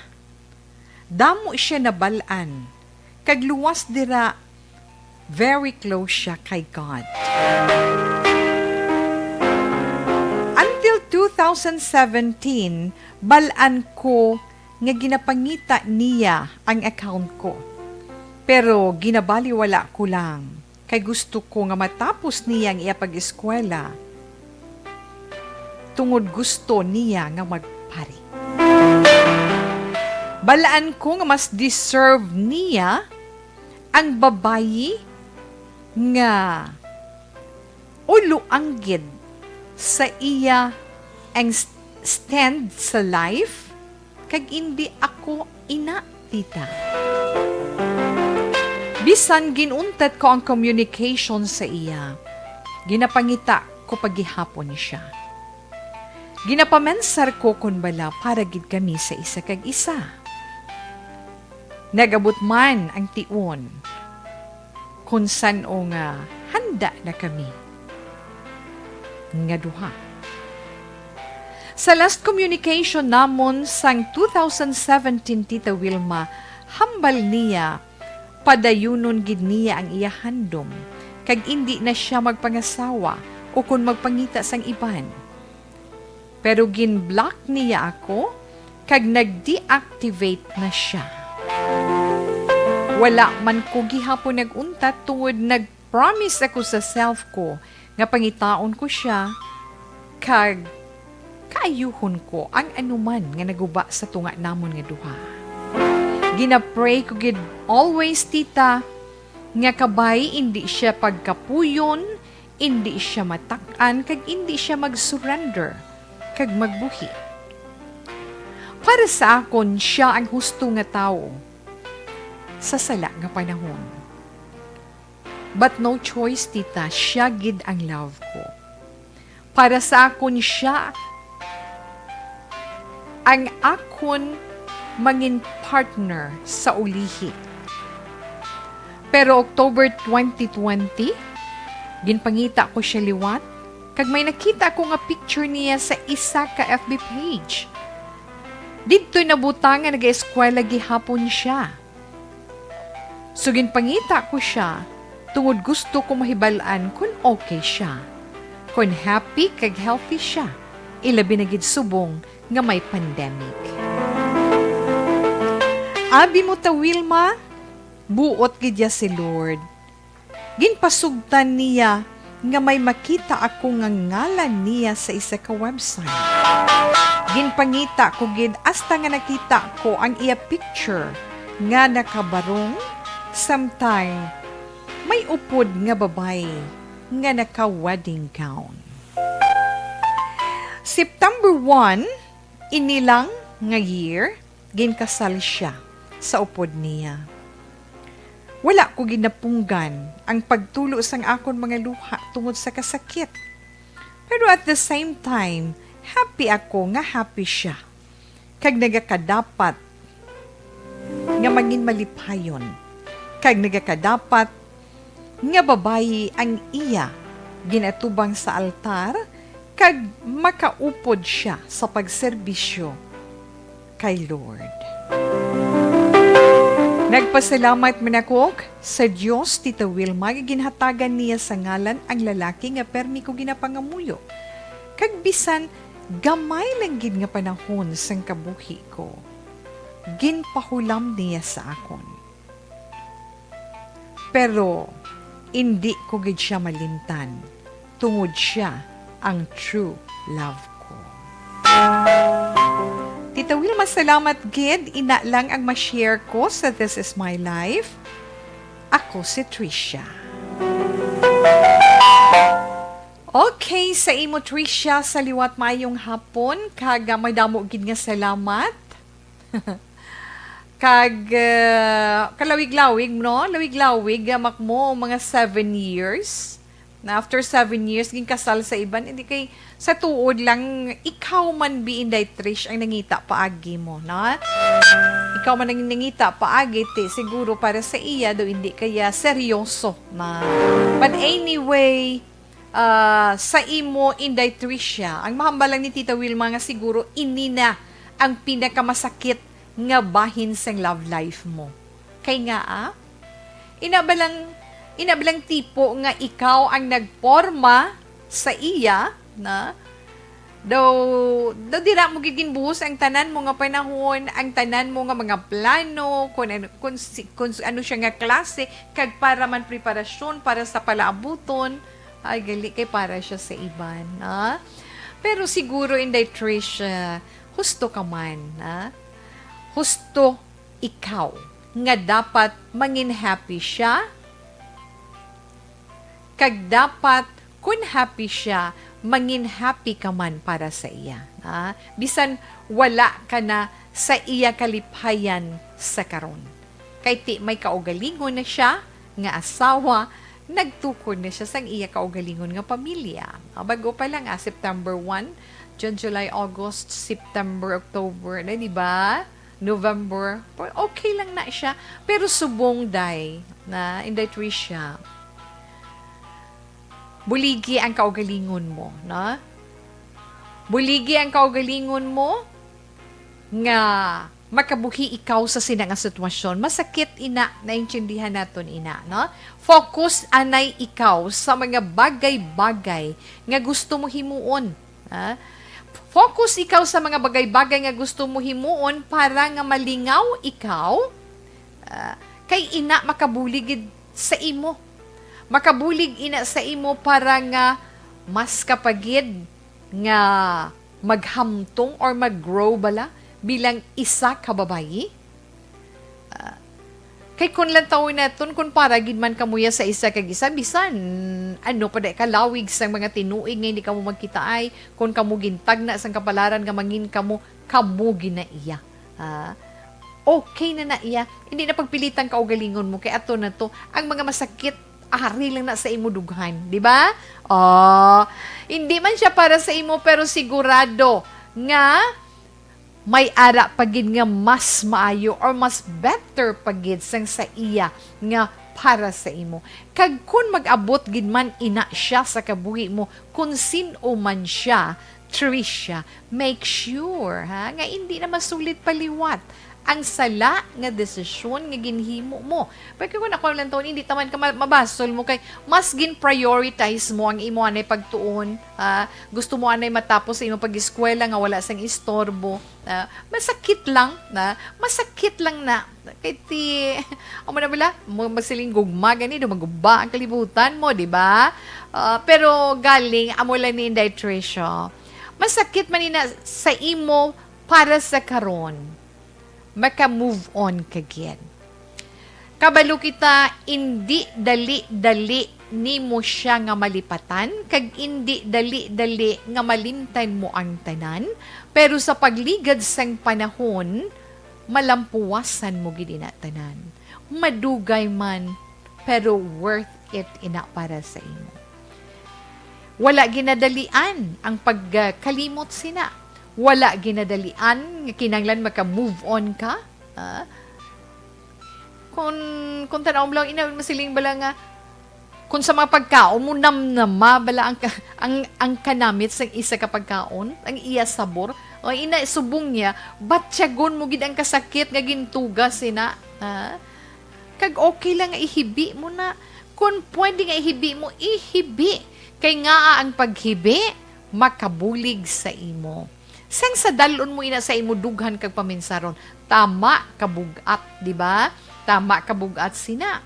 Damo siya nabal-an, kag luwas dira, very close siya kay God. Until two thousand seventeen, bal-an ko nga ginapangita niya ang account ko. Pero ginabaliwala ko lang, kay gusto ko nga matapos niya ang iya pag-eskwela, tungod gusto niya nga magpari. Bal-an ko nga mas deserve niya ang babayi nga ulo anggid sa iya ang s-, stand sa life, kag indi ako ina, tita. Bisan ginuntat ko ang communication sa iya, ginapangita ko pa gihapon siya. Ginapamensar ko kon bala para gid kami sa isa kag isa. Nag-abot man ang tion kon san-o nga handa na kami nga duha. Sa last communication namon sang two thousand seventeen, Tita Wilma, hambal niya padayunon gid niya ang iya handom, kag indi na siya magpangasawa ukon magpangita sang iban. Pero gin-block niya ako, kag nag-deactivate na siya. Wala man ko gihapon nag-untat, tungod nag-promise ako sa self ko nga pangitaon ko siya, kag kaayuhon ko ang anuman nga naguba sa tunga namon nga duha. Ginapray ko gid always, tita, nga kabay indi siya pagkapuyon, indi siya matak-an, kag indi siya mag-surrender kag magbuhi. Para sa akon, siya ang husto nga tawo sa sala nga panahon. But no choice, tita, siya gid ang love ko. Para sa akon, siya ang akon mangin partner sa ulihi. Pero October twenty twenty, ginpangita ko siya liwat, kag may nakita ko nga picture niya sa isa ka F B page. Didto nabutang nga nagaeskwela gihapon siya. So, ginpangita ko sia tungod gusto ko mahibal-an kon okay sia, kon happy kag healthy sia, ilabi na gid subong nga may pandemic. Abi mo ta, Wilma, buot gid ya si Lord. Ginpasugtan niya nga may makita ako nga ngalan niya sa isa ka website. Ginpangita ko gid hasta nga nakita ko ang iya picture nga nakabarong, samtang may upod nga babayi nga naka-wedding gown. September one, ini lang nga year, ginkasal sia sa upod niya. Wala ko ginapunggan ang pagtulo sang akon mga luha tungod sa kasakit. Pero at the same time, happy ako nga happy sia, kag nagakadapat nga mangin malipayon, kag nagakadapat nga babayi ang iya ginatubang sa altar, kag makaupod sia sa pagserbisyo kay Lord. Nagpasalamat man ako sa Dios, Tita Wilma, nga ginhatagan niya sa ngalan ang lalaki nga permi ko ginapangamuyo. Kag bisan gamay lang gid nga panahon sang kabuhi ko, ginpahulam niya sa akon. Pero indi ko gid sia malimtan, tungod sia ang true love ko. Tita Wilma, salamat gid. Ina lang ang ma-share ko sa This Is My Life. Ako si Trisha. Okay, sa imo, Trisha, sa liwat, maayong hapon, kag, ah, madamo gid nga salamat. Kag, ah, kalawig-lawig, no? Lawig-lawig, ah, makmo, mga seven years. Na after seven years, ginkasal sa iban, hindi kay, sa tuod lang, ikaw man, bi, Inday Trish, ang nangita paagi mo, no? Ikaw man ang nangita paagi, ti, siguro para sa iya, daw hindi kaya seryoso na. But anyway, ah, sa imo, Inday Tricia, ang mahambal lang ni Tita Wilma nga siguro ini na ang pinakamasakit nga bahin sang love life mo. Kay nga, ah, ina ba lang, ina ba lang tipo nga ikaw ang nagporma sa iya, na? Daw, daw dira mo gid ginbuhos ang tanan mo nga panahon, ang tanan mo nga mga plano, kung ano, kung si, kung ano siya nga klase, kag para man preparasyon para sa palaabuton. Ay, gali kay para siya sa iban, ha? Pero siguro, Inday Trish, ah, husto ka man, ha? Husto ikaw nga dapat mangin happy siya, kag dapat kun happy siya, mangin happy ka man para sa iya, ha? Bisan wala ka na sa iya kalipayan sa karon. Kay ti may kaugalingon na siya nga asawa, nagtukod na siya sang iya kaugalingon nga pamilya. Ah, bag-o pa lang, ah, September one, June, July, August, September, October na, di ba? November, pa-, okay lang na siya. Pero subong, day, na, Inday Tricia, buligi ang kaugalingon mo, no? Buligi ang kaugalingon mo nga makabuhi ikaw sa sina nga sitwasyon. Masakit ina, naintindihan naton ina, no? Focus anay ikaw sa mga bagay-bagay nga gusto mo himuon, ha? Focus ikaw sa mga bagay-bagay nga gusto mo himuon para nga malingaw ikaw, ah, kay ina makabulig gid sa imo. Makabulig ina sa imo para nga mas ka pa gid nga maghamtong or mag-grow bala bilang isa ka babayi. Ah, kay kun lantawon naton, kun para gid man kamuya sa isa kag isa, bisan ano pa di kalawig sang mga tinuig nga hindi kamo magkitaay, kun kamo gintagna sang kapalaran nga mangin kamo, kamo gid na iya. Ah, okay na na iya. Hindi na pagpilitang kaugalingon mo, kay ato na to. Ang mga masakit, ari lang na sa imo dughan, di ba? Oh, hindi man siya para sa imo, pero sigurado nga may ara pa gid nga mas maayo or mas better pa gid sang sa iya nga para sa imo. Kag kun mag-abot gid man ina siya sa kabuhi mo, kun sin-o man siya, Tricia, make sure, ha, nga indi na masulit pa liwat ang sala nga desisyon nga ginhimo mo. Pero kung ako lang taon, hindi taman ka ma-, mabasol mo kay mas gin-prioritize mo ang imo anay pagtuon, ha? Gusto mo anay matapos sa imong pag-eskwela nga wala sang istorbo. Ah, masakit lang na, masakit lang na. Kay ti, amo na bala, mo magsiling gugma gani, do maguba ang kalibutan mo, di ba? Ah, pero galing, amo lang ni Inday Tricia. Masakit man ina sa imo para sa karon. Maka-move on ka gid. Kabalo kita, indi dali-dali nimo siya nga malipatan, kag indi dali-dali nga malimtan mo ang tanan, pero sa pagligad sang panahon, malampuwasan mo gid ina tanan. Madugay man, pero worth it ina para sa imo. Wala ginadalian ang pagkalimot sina. Wala ginadalian nga kinahanglan maka-move on ka. Ah, kung, kung tan-aw mo lang, ina, masiling bala nga, kung sa mga pagkaon mo, namnama bala ang ka-, ang, ang kanamit sang isa ka pagkaon, ang iya sabor, o ina, subong niya, batyagon mo gid ang kasakit nga gintuga sina, ha? Kag okay lang nga ihibi mo na. Kung pwede nga ihibi mo, ihibi. Kay ngaa ang paghibi makabulig sa imo. Sang sa dalon mo ina sa imo dughan kag paminsaron, tama ka bug-at, di ba? Tama ka bug-at sina.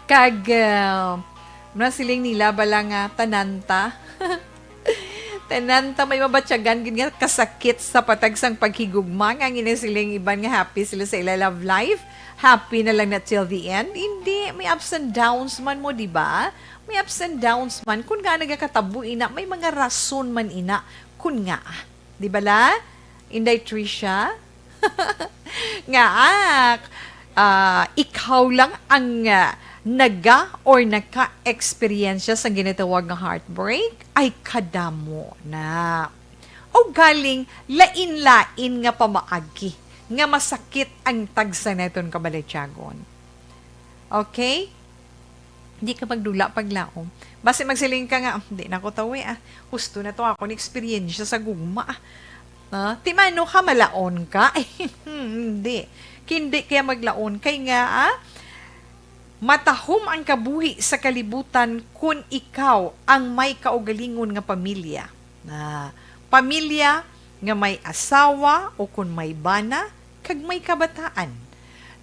Kag, ah, mga siling nila bala nga tanan ta. Tanan ta may mabatyagan gid nga kasakit sa patag sang paghigugma, nga ginasiling iban nga happy sila sa ila love life. Happy na lang na till the end. Hindi, may ups and downs man mo, di ba? May ups and downs man. Kun nga nagakatabo ina, may mga rason man ina. Kun nga, di ba la? Inday Trisha? Nga, ah, ah, ikaw lang ang, ah, naga or naka-eksperyensya sa ginatawag nga heartbreak? Ay, kadamo na. O galing, lain-lain nga pamaagi nga masakit ang tagsa naton kabalatyagon. Okay? Di ka magdula paglaom. Basi magsiling ka nga, "Ah, di na ko tawi, ah. Husto na to ako ni eksperyensya sa gugma, ah." Ah, ti mano ka, malaon ka? Hindi. Hindi kaya maglaon. Kay nga, ah, matahom ang kabuhi sa kalibutan kun ikaw ang may kaugalingon nga pamilya. Ah, pamilya nga may asawa o kun may bana kag may kabataan.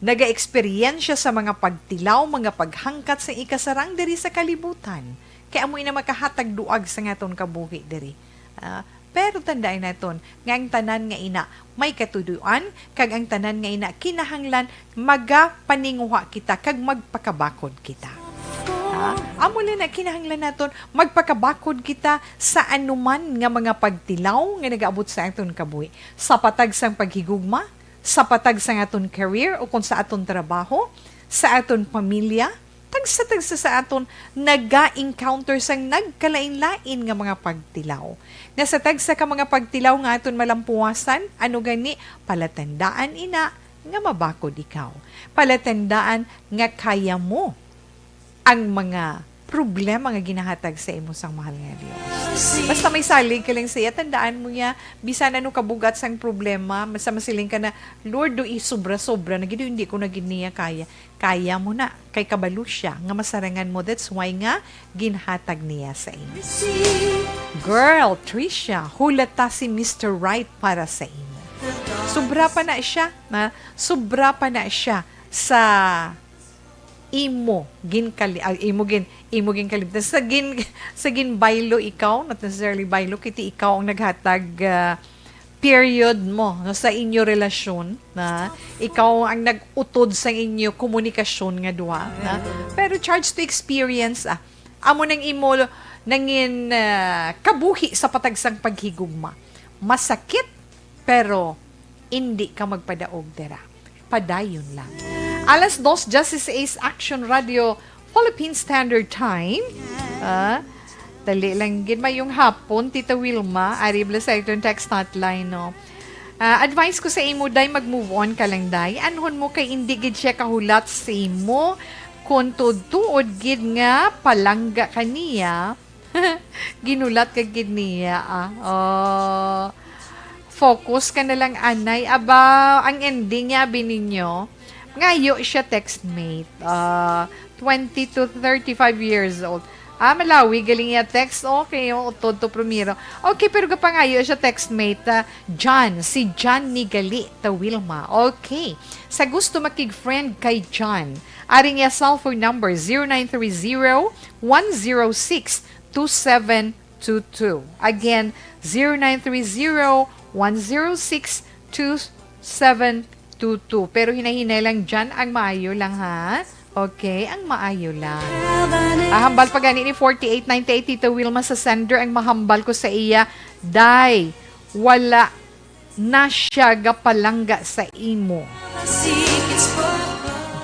Nagaeksperyensya sa mga pagtilaw, mga paghangkat sa ikasarang diri sa kalibutan. Kay amo ina makahatag duag sa ngaton kabuhi diri. Ah, pero tandaan naton nga ang tanan nga ina may katuyoan, kag ang tanan nga ina kinahanglan magapaninguha kita kag magpakabakod kita. Ha? Amo lang na kinahanglan naton, magpakabakod kita sa anuman nga mga pagtilaw nga nagaabot sa aton kabuhi, sa patag sang paghigugma, sa patag sang aton career o kung sa aton trabaho, sa aton pamilya, tagsa-tagsa sa aton naga-encounter sang nagkalain-lain nga mga pagtilaw. Nga sa tagsa ka mga pagtilaw nga aton malampuwasan, ano gani, palatandaan ina nga mabakod ikaw. Palatandaan nga kaya mo ang mga problema nga ginahatag sa imo sang mahal nga Dios. Basta may salig ka lang sa iya, tandaan mo niya, bisan ano kabugat sang problema, basta masiling ka na, "Lord, do i sobra-sobra na gid, hindi ko na gid niya kaya." Kaya mo na, kay kabalo siya nga masarangan mo. That's why nga ginhatag niya sa imo. Girl, Trisha, hulata si Mister Right para sa imo. Sobra pa na siya, na sobra pa na siya sa imo ginkali-, ah, imo gin-, imo ginkalimtan. Sa gin-, sa ginbaylo ikaw, not necessarily baylo, kiti ikaw ang naghatag, ah, period mo, no, sa inyo relasyon, na ikaw ang nag-utod sa inyo komunikasyon nga duha, na. Pero charge to experience, ah, amo nang imo nangin, ah, kabuhi sa patag sang paghigugma. Masakit, pero indi ka magpadaog dira. Padayon lang. Alas dos, Justice Ace Action Radio, Philippine Standard Time. Ah, dali lang gid, mayong hapon, Tita Wilma. Ari bala sa iton text hotline, no? Ah, advice ko sa imo, day, mag-move on ka lang, day. Anhon mo kay indi gid siya kahulat sa imo. Kung tuod-tuod gid nga palangga ka niya, ginulat ka gid niya, ah. Oh, focus ka na lang, anay. Aba, ang ending niya, abi ninyo, ngayo siya textmate. Ah, twenty to thirty-five years old. Ah, Malawi, galing iya text. Okay, oh, utod to primero. Okay, pero gapangayo siya textmate, ah, John, si John ni gali, ta Wilma. Okay. Sa gusto makig-friend kay John, ari niya cellphone number, zero nine three zero, one zero six, two seven two two. Again, zero nine three zero, one zero six, two seven two two. Pero hinay-hinay lang dyan, ang maayo lang, ha? Okay, ang maayo lang. Ah, hambal pa gani ni forty-eight ninety-eight, Tita Wilma sa sender, ang mahambal ko sa iya, day, wala na siya gapalangga sa imo.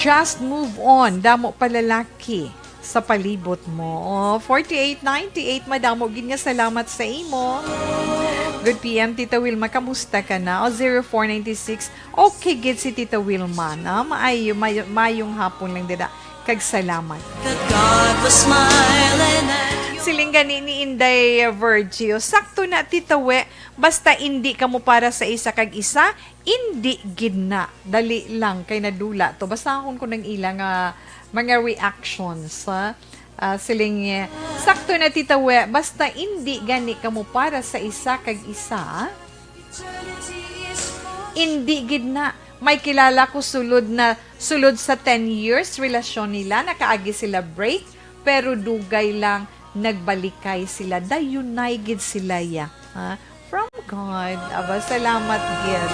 Just move on. Damo pa lalaki sa palibot mo. Oh, forty-eight ninety-eight, madamo gid nga salamat sa imo. Good P M, Tita Wilma, kamusta ka na? O, zero four ninety-six, okay gid si Tita Wilma, na? Maayo, may-, mayong hapon lang dida. Kag salamat. Siling gani ni Inday Virgil, sakto na, Tita We, basta indi kamo para sa isa kag isa, indi gid na. Dali lang, kay nadula to. Basahon ko nang ila nga mga reactions, ha? Ah, siling, eh, sakto na, Tita We, basta indi gani kamo para sa isa kag isa, indi gid na. May kilala ko sulod na, sulod sa ten years relasyon nila, nakaagi sila break, pero dugay lang nagbalikay sila. Dayunay gid sila, ya. Ha? From God. Aba, salamat gid.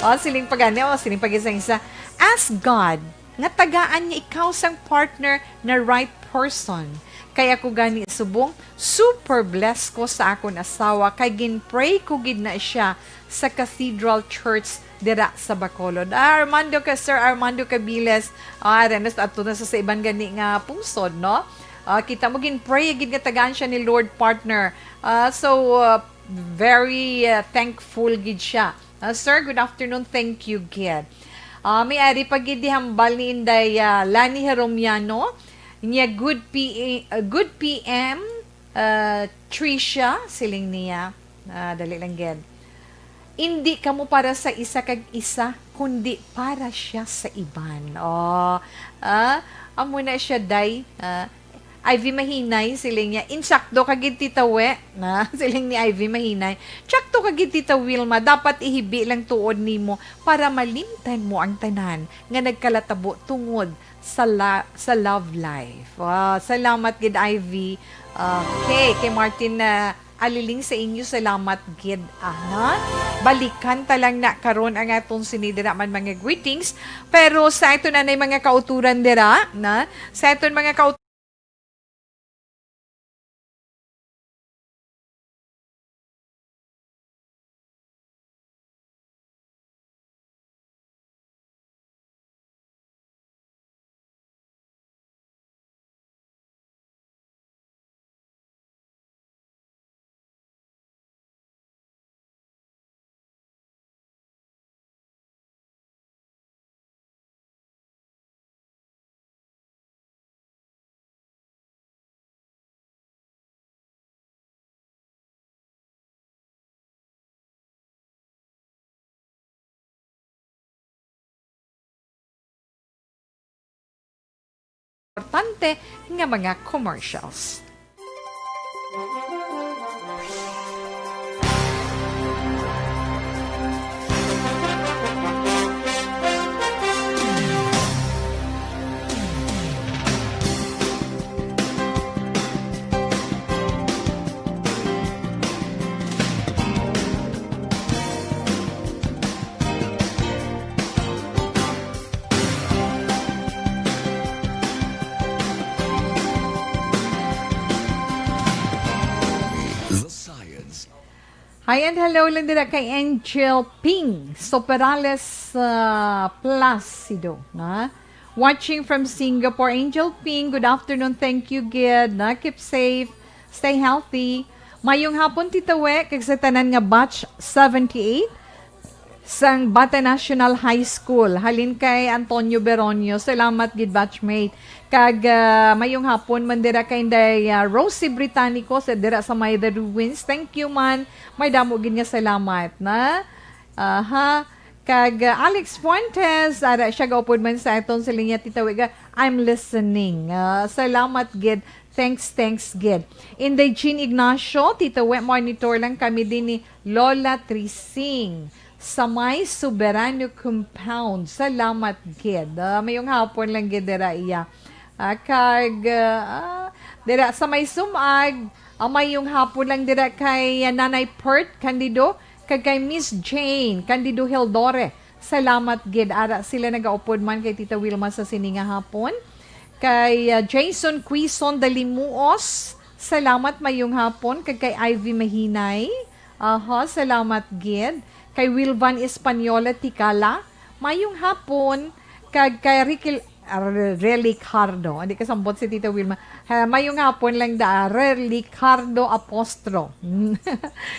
O, siling pa gani, o, siling pa gid sa isa, ask God nga tagaan niya ikaw sang partner na right person. Kay ako gani subong, super blessed ko sa akon asawa, kay gin-pray ko gid na siya sa Cathedral Church dira sa Bacolod. Ah, Armando ka, Sir Armando Cabiles, ah, ato na sa, sa iban gani nga pungsod, no? Ah, kita mo, gin-pray gid nga tagaan siya ni Lord partner. Ah, so, ah, very, ah, thankful gid siya. Ah, sir, good afternoon. Thank you gid. Ah, may ari pa gid di hambal ni Inday, ah, Lani Heromiano. Niya, good P A, ah, good P M, ah, Trisha, siling niya. Ah, dali lang gid. Indi kamo para sa isa kag isa, kundi para siya sa iban. Oh, ah, amo na siya, day. Ah, Ivy Mahinay, siling niya, "Insakto ka gid, Tita We," na, siling ni Ivy Mahinay. "Tsakto ka gid, Tita Wilma, dapat ihibi lang tuod nimo para malimtan mo ang tanan nga nagkalatabo tungod sa la-, sa love life." Wow, salamat gid, Ivy. Okay, kay Martin, ah, Aliling sa inyo, salamat gid, ah, ha? Balikan ta lang na karon ang aton sini dira man mga greetings. Pero sa aton anay mga kauturan dira, na, sa aton mga kauturan, importante nga mga commercials. The science. Hi and hello lang dira kay Angel Ping Soperales, ah, Placido, na? Watching from Singapore. Angel Ping, good afternoon. Thank you gid, na? Keep safe. Stay healthy. Mayong hapon, Tita We, kag sa tanan nga batch seventy-eight sang Bata National High School. Halin kay Antonio Beronio. Salamat gid, batchmate. Kag, ah, mayong hapon man dira kay Inday, ah, Rosie Britannico sa dira sa may The Ruins. Thank you man. May damo gid nga salamat na. Aha. Kag, ah, Alex Fuentes, ara siya gaupod man sa aton sa linya, Tita Wiga. I'm listening. Ah, salamat gid. Thanks, thanks gid. Inday Jean Ignacio, Tita We, monitor lang kami din ni Lola Trising sa may Soberano Compound. Salamat gid. Ah, mayong hapon lang gid dira iya. Ah, kag, ah, dira sa may Sumag, ah, mayong hapon lang dira kay, ah, Nanay Pert Candido, kag kay Miss Jane Candido Hildore. Salamat gid. Ara sila nagaupod man kay Tita Wilma sa sini nga hapon. Kay, ah, Jason Quizon Dalimuos, salamat, mayong hapon. Kag kay Ivy Mahinay, aha, salamat gid. Kay Wilvan Española Tikala, mayong hapon. Kag kay Riquel-, ah, Re-, Relicardo, hindi kasambot si Tita Wilma. Ha, mayong hapon lang da, Relicardo Apostro.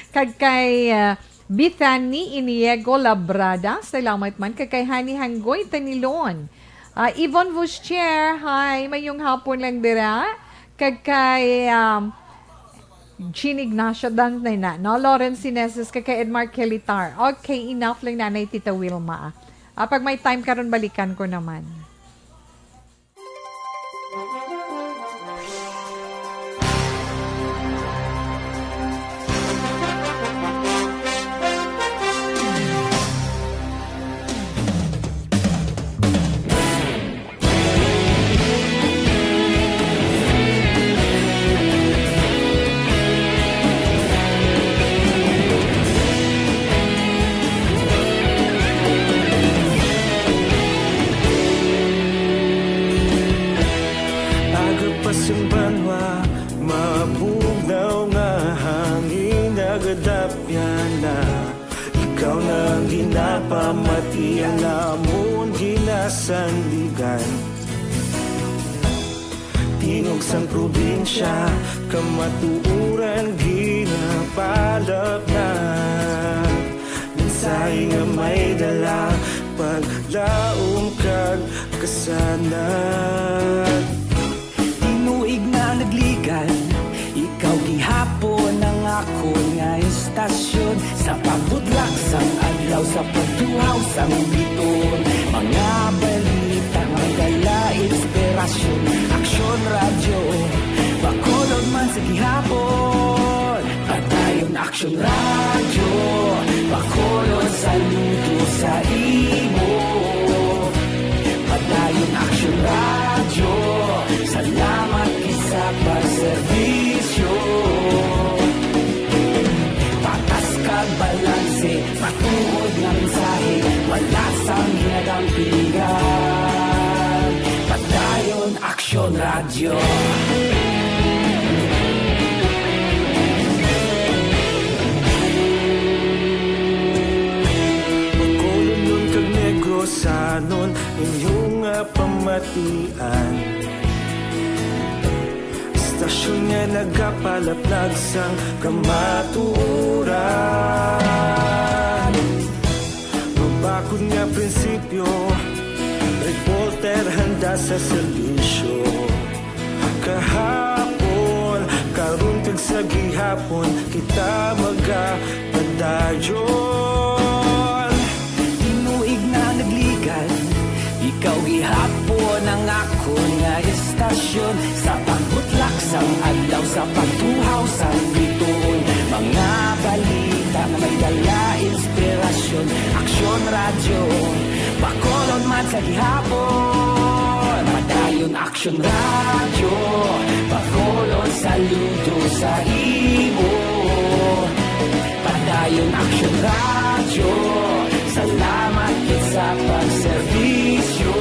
Kag kay, ah, Bethany Iniego Labrada, salamat man. Kag kay Honey Hanggoy Tanilon. Ah, Yvonne Vuscher, hi, mayong hapon lang dira. Kag kay, um, Jean Ignacio Dang na, na, no? Lawrence Sineses, kag kay Edmar Kelitar. Okay, enough lang, Nanay Tita Wilma. Ah, pag may time karon, balikan ko naman. Napamati ang amon ginasandigan. Tingog sang probinsya, kamatuoran ginapalapnag. Mensahe nga may dala, paglaom kag kasanag. Tinuig na nagligan, ikaw gihapon ang akon nga istasyon. Sa pagbutlak sang adlaw, sa pagtuhaw sang biton, mga balita may dala inspirasyon. Aksyon Radyo, Bacolod man sa gihapon. Padayon Aksyon Radyo, Bacolod, saludo sa imo. Padayon Aksyon Radyo, salamat gid sa pagserbisyo. Patas kag balanse, matuod nga mensahe, wala sang ginadampigan. Padayon Aksyon Radyo. Bacolodnon kag Negrosanon, inyo nga pamatian. Istasyon nga nagapalaplag sang kamatuoran. Mabakod nga prinsipyo, reporter handa sa serbisyo. Kahapon, karon kag sa gihapon, kita magapadayon. Tinuig na nagligan, ikaw gihapon ang akon nga istasyon. Sa pagbutlak sang adlaw, sa pagtuhaw sang bituon, mga balita nga may dala inspirasyon. Aksyon Radyo, Bacolod man sa gihapon. Padayon Aksyon Radyo, Bacolod, saludo sa imo. Padayon Aksyon Radyo, salamat gid sa pagserbisyo.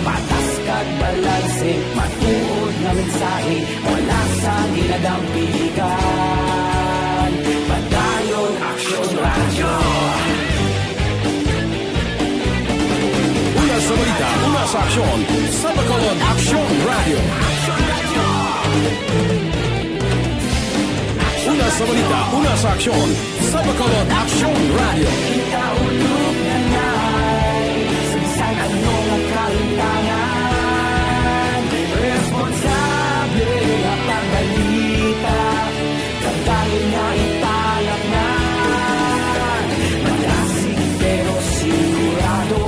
Patas kag balanse, matuod nga mensahe, wala sang ginadampigan. Padayon Aksyon Radyo. Una sa balita, una sa aksyon, sa Bacolod Aksyon Radyo. Una sa balita, una sa aksyon, sa Bacolod Aksyon Radyo. Kita ulog na nay, sa bisan ano nga kalimtangan, responsable nga pagbalita. Kadali nga ipalapngan, malasig pero sigurado.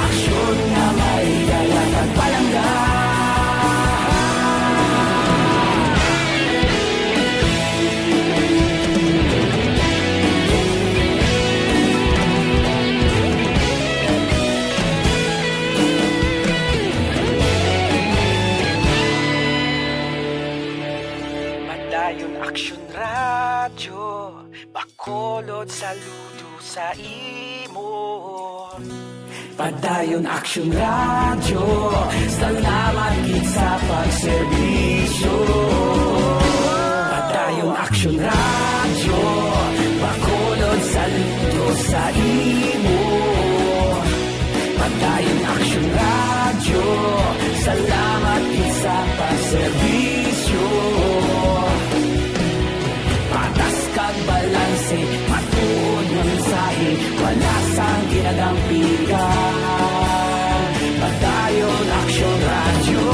Aksyon nga may dala kag palangga. Padayon Aksyon Radyo, Bacolod, saludo sa imo. Padayon Aksyon Radyo, salamat gid sa pagserbisyo. Padayon Aksyon Radyo, Bacolod, saludo sa imo. Padayon Aksyon Radyo, salamat gid sa pagserbisyo. Patas kag balanse, matuod nga mensahe, wala sang ginadampigan. Padayon Aksyon Radyo.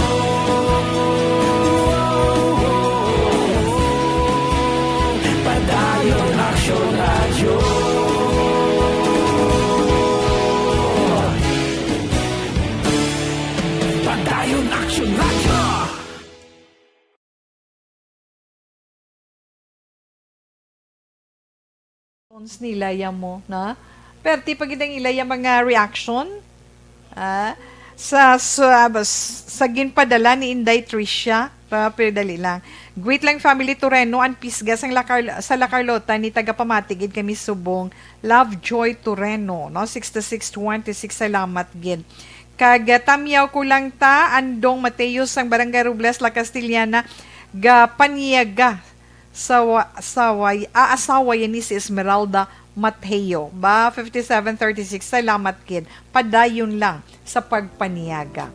Padayon Aksyon Radyo. Padayon Aksyon Radyo. Tones nila ya mo, na? Perti pa gid ang ila ya mga reaction. Ah, sa, sa, sa ginpadala ni Inday Tricia, pa, pero dali lang. Greet lang family Toreno, ang pisga sang La Carl-, sa La Carlota ni tagapamati gid kami subong. Love Joy Toreno, no? Sixty-six twenty-six, salamat gid. Kag, ah, tamyaw ko lang ta, Andong Mateos sang Barangay Robles, La Castellana, gapanyaga Sawa, saway, ah, asawa yan ni si Esmeralda Mateo. Ba, fifty-seven thirty-six, salamat gid. Padayon lang sa pagpaniaga.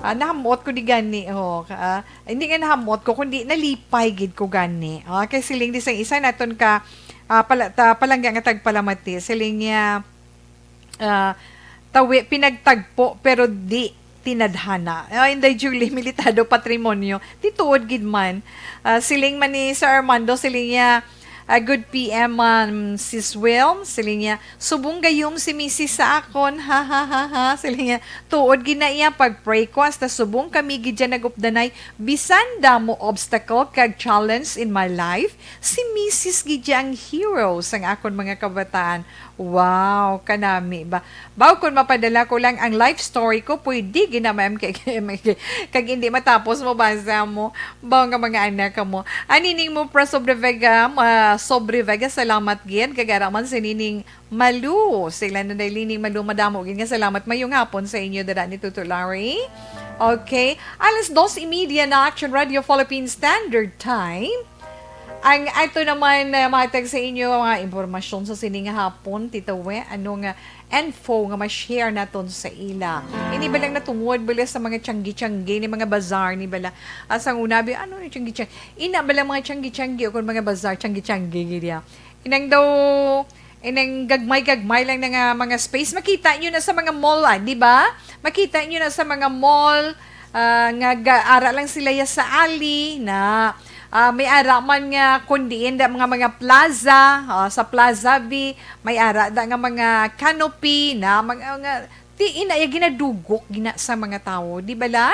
Ah, nahamot ko di gani, oh, ah, hindi nga nahamot ko, kundi nalipay gid ko gani. Ah, kay siling di sang isa naton ka, ah, pala, ta, palangga nga tagpalamati. Siling niya, ah, tawi, pinagtagpo, pero di tinadhana. Ah, Inday Julie Militado, patrimonyo. Di tuod gid man. Ah, siling man ni Sir Armando, siling niya, ah, "Good P M, um, Sis Will." Siling niya, "Subong gayom si Misis sa akon." Ha, ha, ha, ha. Siling niya, "Tuod gid na iya, pag-pray ko, hasta subong kami gid dyan nagupdanay. Bisan damo obstacle kag challenge in my life, si Misis gid dya ang hero sang akon mga kabataan." Wow, kanami ba? Baw, kung mapadala ko lang ang life story ko, pwede gid na, ma'am, kay, kay, kag hindi matapos mo basa mo. Baw nga mga anak ka mo. Anining mo, Pres Sobre Vega, ah, Sobre Vega, salamat gid. Kag ara man si Nining Malu. Sila na day Nining Malu, madamo gid nga salamat. Mayong hapon sa inyo, dada ni Tuto Larry. Okay. Alas dos y media na, Action Radio Philippine Standard Time. Ang ato naman, uh, matag sa inyo mga impormasyon sa sining hapon, Tita We, ano nga info nga ma-share naton sa ila? Ini ba lang natungod bala sa mga tiyanggi-tiyanggi ni mga bazar ni bala? As ang una, bi, ano ni tiyanggi-tiyanggi? Ina bala mga tiyanggi-tiyanggi o kung mga bazar, tiyanggi-tiyanggi, gid ya. Inang daw, inang gagmay-gagmay lang na nga mga space. Makita nyo na sa mga mall, ah, di ba? Makita nyo na sa mga mall, ah, nga ga-, ara lang sila ya sa ali na, ah, may ara man nga kundi inda mga, mga plaza, ah, sa plaza B, may ara da nga mga canopy na mga, nga, ti ina ya ginadugok gina sa mga tawo, di bala?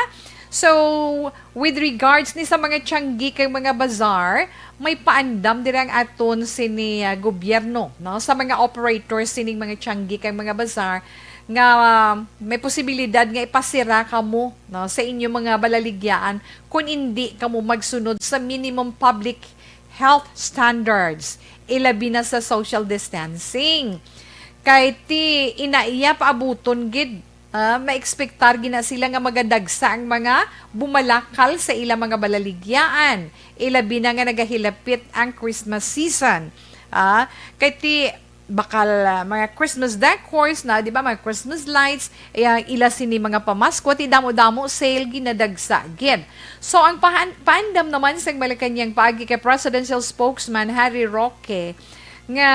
So, with regards ni sa mga tiyanggi kag mga bazar, may paandam dira ang aton sini, ah, gobyerno, no, sa mga operators sining mga tiyanggi kag mga bazar nga, ah, may posibilidad nga ipasira kamo, no, sa inyo mga balaligyaan kung indi kamo magsunod sa minimum public health standards, ilabi na sa social distancing. Kay ti ina iya paabuton gid, ah, maekspektar gina sila nga magadagsa ang mga bumalakal sa ila mga balaligyaan, ilabi na nga nagahilapit ang Christmas season. Ah, kay ti bakal, ah, mga Christmas decors na, di ba, mga Christmas lights, eh, ang ila sini mga pamasko, ti damo-damo sale ginadagsa gid. So, ang pahan-, paandam naman sang Malacañang paagi kay Presidential Spokesman Harry Roque nga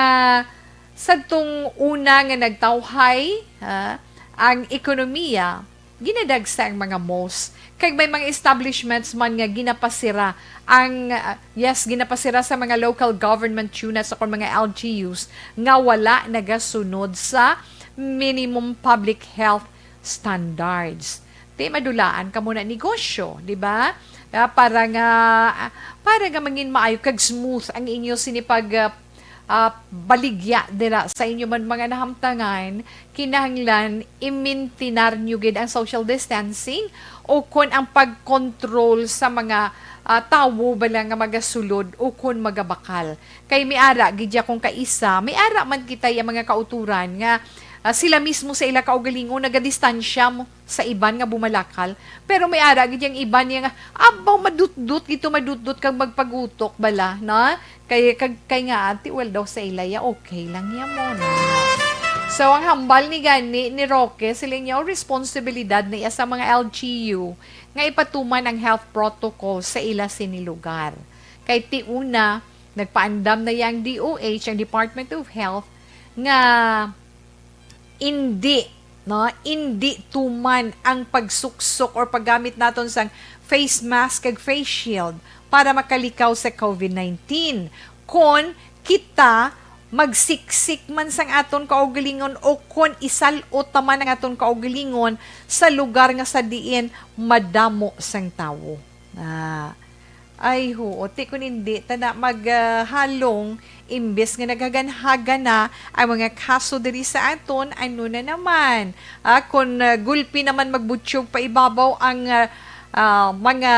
sadtong una nga nagtawhay, ah, ang ekonomiya, ginadagsa ang mga malls. Kag may mga establishments man nga ginapasira ang, ah, yes, ginapasira sa mga local government units o kon mga L G Us nga wala nagasunod sa minimum public health standards. Ti madulaan kamo na negosyo, di ba? Ah, para nga, ah, para nga mangin maayo kag smooth ang inyo sini pag, ah, ah, baligya dira sa inyo man mga nahamtangan, kinahanglan i-maintinar nyo gid ang social distancing o kon ang pag-control sa mga, ah, tawo bala nga magasulod o kon magabakal. Kay may ara gid ya kung kaisa, may ara man kita ya mga kauturan nga, ah, sila mismo sa ila kaugalingon nagadistansya mo sa iban nga bumalakal, pero may ara gid yang iban niya nga, abaw, madutdot gito, madutdot kag magpagutok bala, no? Kay, kag, kay nga, ati, well, daw sa ila ya, okay lang ya mo, no? So, ang hambal ni gani ni Roque, siling niya, responsibilidad na iya sa mga L G U nga ipatuman ang health protocol sa ila sini lugar. Kay ti una, nagpaandam na yang D O H, ang Department of Health, nga indi, no, indi tuman ang pagsuksok or paggamit naton sang face mask kag face shield para makalikaw sa COVID nineteen. Kon kita magsiksik man sang aton kaugalingon o kon isal-ot ta man ang aton kaugalingon sa lugar nga sa diin madamo sang tawo. Ah, ay, huo. Ti kun indi ta na mag, ah, halong, imbes nga naghaganhagan na ang mga kaso diri sa aton, ano na naman? Ah, kun, ah, gulpi naman magbutyog pa ibabaw ang, ah, ah, mga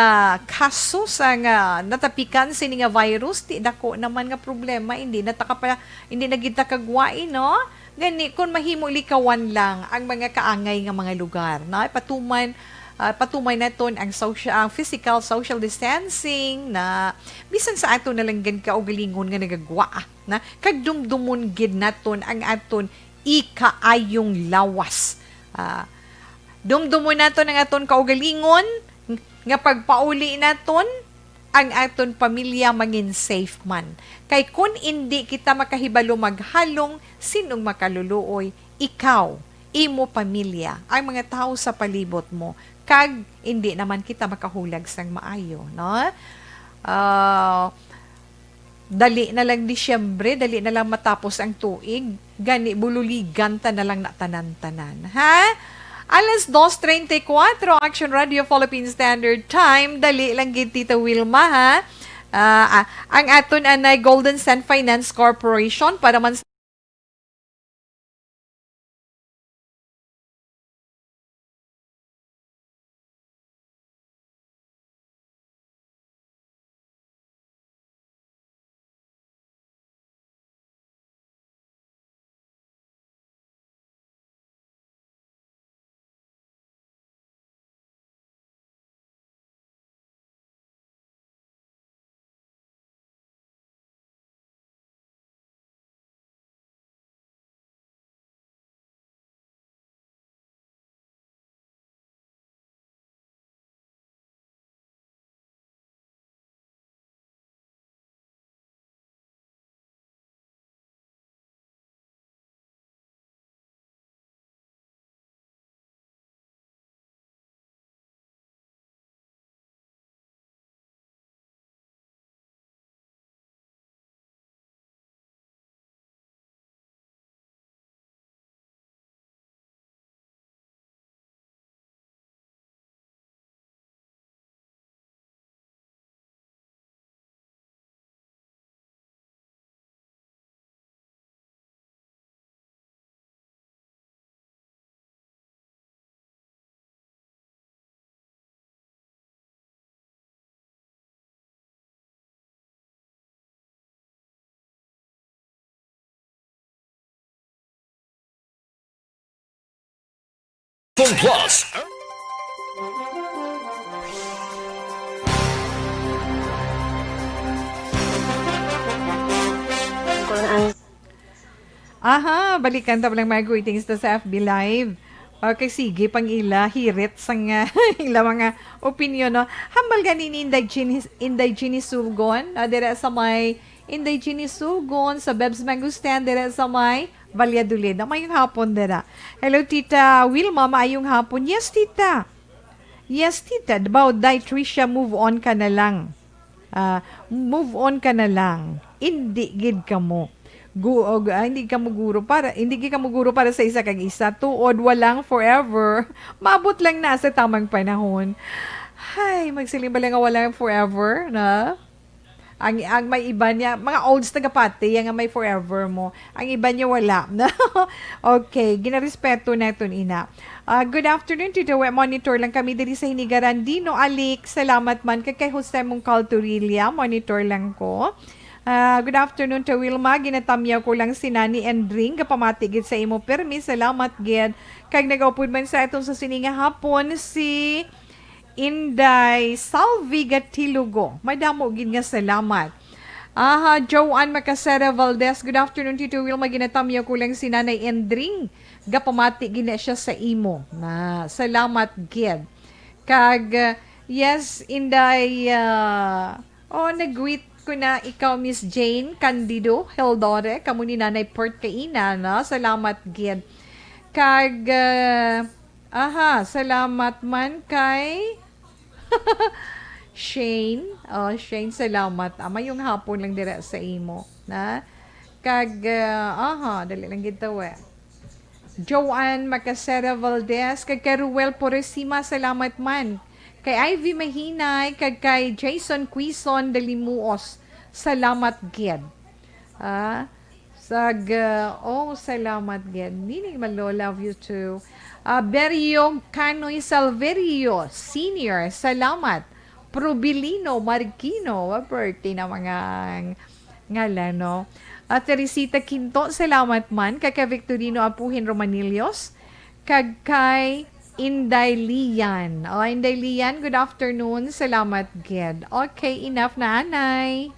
kaso sa nga natapikan sini nga virus, ti dako naman nga problema, hindi na ta ka pa, hindi na gid ta kagwai, no? Gani, kung mahimo likawan lang ang mga kaangay nga mga lugar, no? Ipatuman Ah, patumay naton ang social, ang physical social distancing na bisan sa aton na lang gid kaugalingon nga nagagwa na, kag dumdumon gid naton ang aton ikaayong lawas. Ah, dumdumon naton ang aton kaugalingon nga pagpauli naton ang aton pamilya mangin safe man. Kay kun indi kita makahibalo maghalong, sinong makaluluoy? Ikaw, imo pamilya, ang mga tawo sa palibot mo, kag indi naman kita makahulag sang maayo, no? Ah, dali na lang Disyembre, dali na lang matapos ang tuig. Gani, bululigan ta na lang na tanan-tanan, ha? Alas dos treinta y cuatro, Action Radio Philippine Standard Time. Dali lang gid, Tita Wilma, ha? Ah, ah, ang aton anay Golden Sand Finance Corporation para man sa Phone Plus. Ang Aha, balikan ta lang mga greetings ta sa F B Live. Okay, sige, pang ila, hirit sang, ah, ila mga opinyon, no? Hambal gani ni Inday Jeannie, Inday Jeannie Sugon, ah, dira sa may Inday Jeannie Sugon, sa Bebs Mango Stand, dira sa may Valladolid. Ah, mayong hapon dira. Hello, Tita Wilma, maayong hapon. Yes, Tita. Yes, Tita. About Day Tricia, move on ka na lang. Ah, move on ka na lang. Hindi gid kamo. Gu-, og, ah, hindi kamo guro para, hindi gid kamo guro para sa isa kag isa. Tuod, walang forever. Maabot lang na sa tamang panahon. Hay, magsiling ba lang nga walang forever, na? Ang, ang may iba niya, mga olds nagapati, yan nga may forever mo. Ang iba niya wala. Okay, ginarespeto naton ina. Ah, good afternoon, Tito We. Monitor lang kami diri sa Hinigaran. Dino Alik, salamat man. Kag kay Jose Mungcal Torilla, monitor lang ko. Ah, good afternoon, Tito Wilma. Ginatamyaw ko lang si Nani Endring. Gapamati gid sa imo. Permi, salamat gid. Kag nagaupod man sa aton sa sini nga hapon si Inday Salvi Gatilugo. Madamo gid nga salamat. Aha, Joanne Macasera Valdez. Good afternoon, Tito Wilma. Ginatamyaw ko lang si Nanay Endring. Gapamati gid na siya sa imo. Na, salamat gid. Kag, uh, yes, Inday, uh, oh, nag-greet ko na ikaw, Miss Jane Candido Heldore. Kamo ni Nanay Port kaina, no? Salamat gid. Kag, uh, aha, salamat man kay Shane. Oh, Shane, salamat. Ah, mayong hapon lang dira sa imo, na? Kag, ah, aha, dali lang gid to, eh. Joanne Macasera Valdez, kag kay Ruel Poresima, salamat man. Kay Ivy Mahinay, kag kay Jason Quizon Dalimuos, salamat gid. Ah, sag, ah, oh, salamat gid. Nini Malo, love you too. Ah, Berio Canoy Salverio Senior, salamat. Probilino Marquino, wa, birthday na mga ngalan, no? Ah, Teresita Quinto, salamat man. Kay, kay Victorino Apuhin Romanillos, kag kay Inday Lian. O, Inday Lian, good afternoon. Salamat gid. Okay, enough na anay.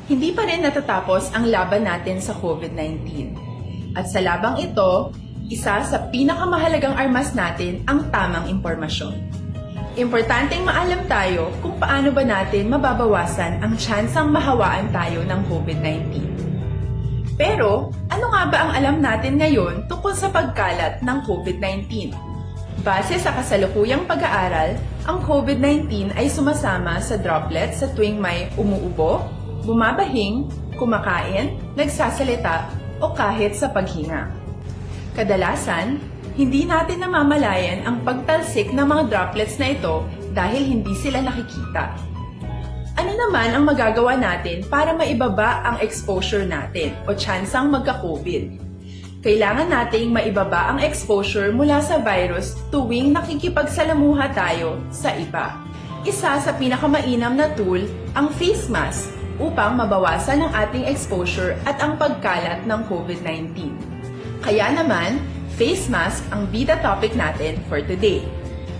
Hindi pa rin natatapos ang laban natin sa COVID nineteen. At sa labang ito, isa sa pinakamahalagang armas natin ang tamang impormasyon. Importanteng maalam tayo kung paano ba natin mababawasan ang tsansang mahawaan tayo ng COVID nineteen. Pero, ano nga ba ang alam natin ngayon tungkol sa pagkalat ng COVID nineteen? Base sa kasalukuyang pag-aaral, ang COVID nineteen ay sumasama sa droplets sa tuwing may umuubo, bumabahing, kumakain, nagsasalita, o kahit sa paghinga. Kadalasan, hindi natin namamalayan ang pagtalsik ng mga droplets na ito dahil hindi sila nakikita. Ano naman ang magagawa natin para maibaba ang exposure natin o tsansang magka-COVID? Kailangan nating maibaba ang exposure mula sa virus tuwing nakikipagsalamuha tayo sa iba. Isa sa pinakamainam na tool ang face mask upang mabawasan ang ating exposure at ang pagkalat ng COVID nineteen. Kaya naman, face mask ang bida topic natin for today.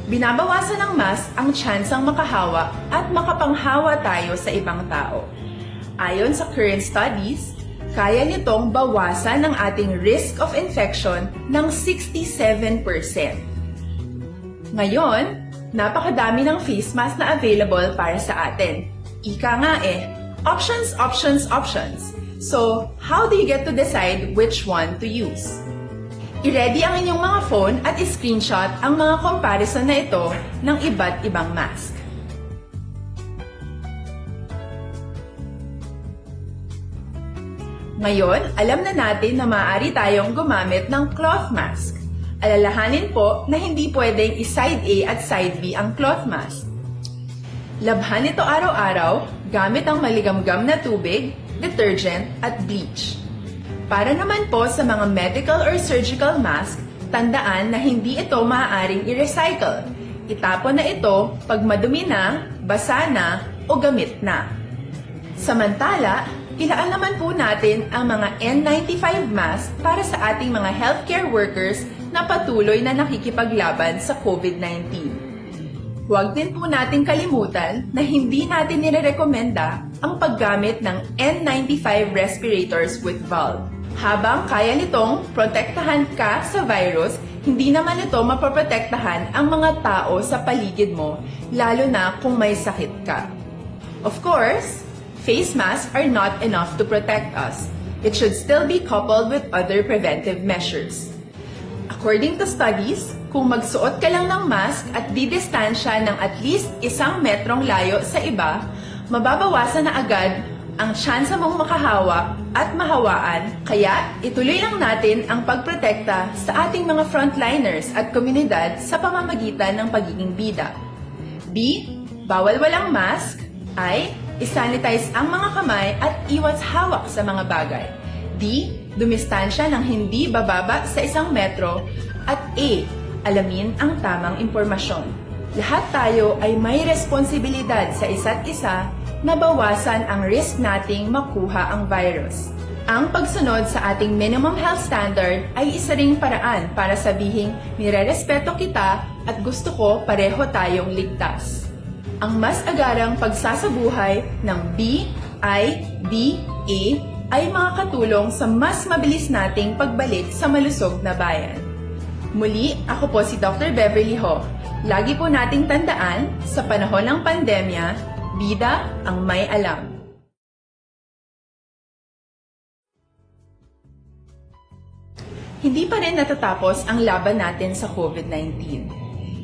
Binabawasan ng mask ang tsansang makahawa at makapanghawa tayo sa ibang tao. Ayon sa current studies, kaya nitong bawasan ang ating risk of infection ng sixty-seven percent. Ngayon, napakadami ng face mask na available para sa atin. Ika nga eh, options, options, options. So, how do you get to decide which one to use? I-ready ang inyong mga phone at i-screenshot ang mga comparison na ito ng iba't ibang mask. Ngayon, alam na natin na maaari tayong gumamit ng cloth mask. Alalahanin po na hindi pwedeng i-side A at side B ang cloth mask. Labhan ito araw-araw gamit ang maligamgam na tubig, detergent, at bleach. Para naman po sa mga medical or surgical mask, tandaan na hindi ito maaaring i-recycle. Itapon na ito pag madumi na, basa na, o gamit na. Samantala, ilaan naman po natin ang mga N ninety-five mask para sa ating mga healthcare workers na patuloy na nakikipaglaban sa COVID nineteen. Huwag din po nating kalimutan na hindi natin nirerekomenda ang paggamit ng N ninety-five respirators with valve. Habang kaya nitong protektahan ka sa virus, hindi naman ito mapoprotektahan ang mga tao sa paligid mo, lalo na kung may sakit ka. Of course, face masks are not enough to protect us. It should still be coupled with other preventive measures. According to studies, kung magsuot ka lang ng mask at didistansya ng at least isang metrong layo sa iba, mababawasan na agad ang tsansa mong makahawa at mahawaan. Kaya, ituloy lang natin ang pagprotekta sa ating mga frontliners at komunidad sa pamamagitan ng pagiging bida. B, bawal walang mask. I, isanitize ang mga kamay at iwas hawak sa mga bagay. D, dumistansya ng hindi bababa sa isang metro. At A, alamin ang tamang impormasyon. Lahat tayo ay may responsibilidad sa isa't isa na bawasan ang risk nating makuha ang virus. Ang pagsunod sa ating minimum health standard ay isa ring paraan para sabihing nirerespeto kita at gusto ko pareho tayong ligtas. Ang mas agarang pagsasabuhay ng B I D A ay makakatulong sa mas mabilis nating pagbalik sa malusog na bayan. Muli, ako po si Doctor Beverly Ho. Lagi po nating tandaan, sa panahon ng pandemya, bida ang may alam. Hindi pa rin natatapos ang laban natin sa COVID nineteen.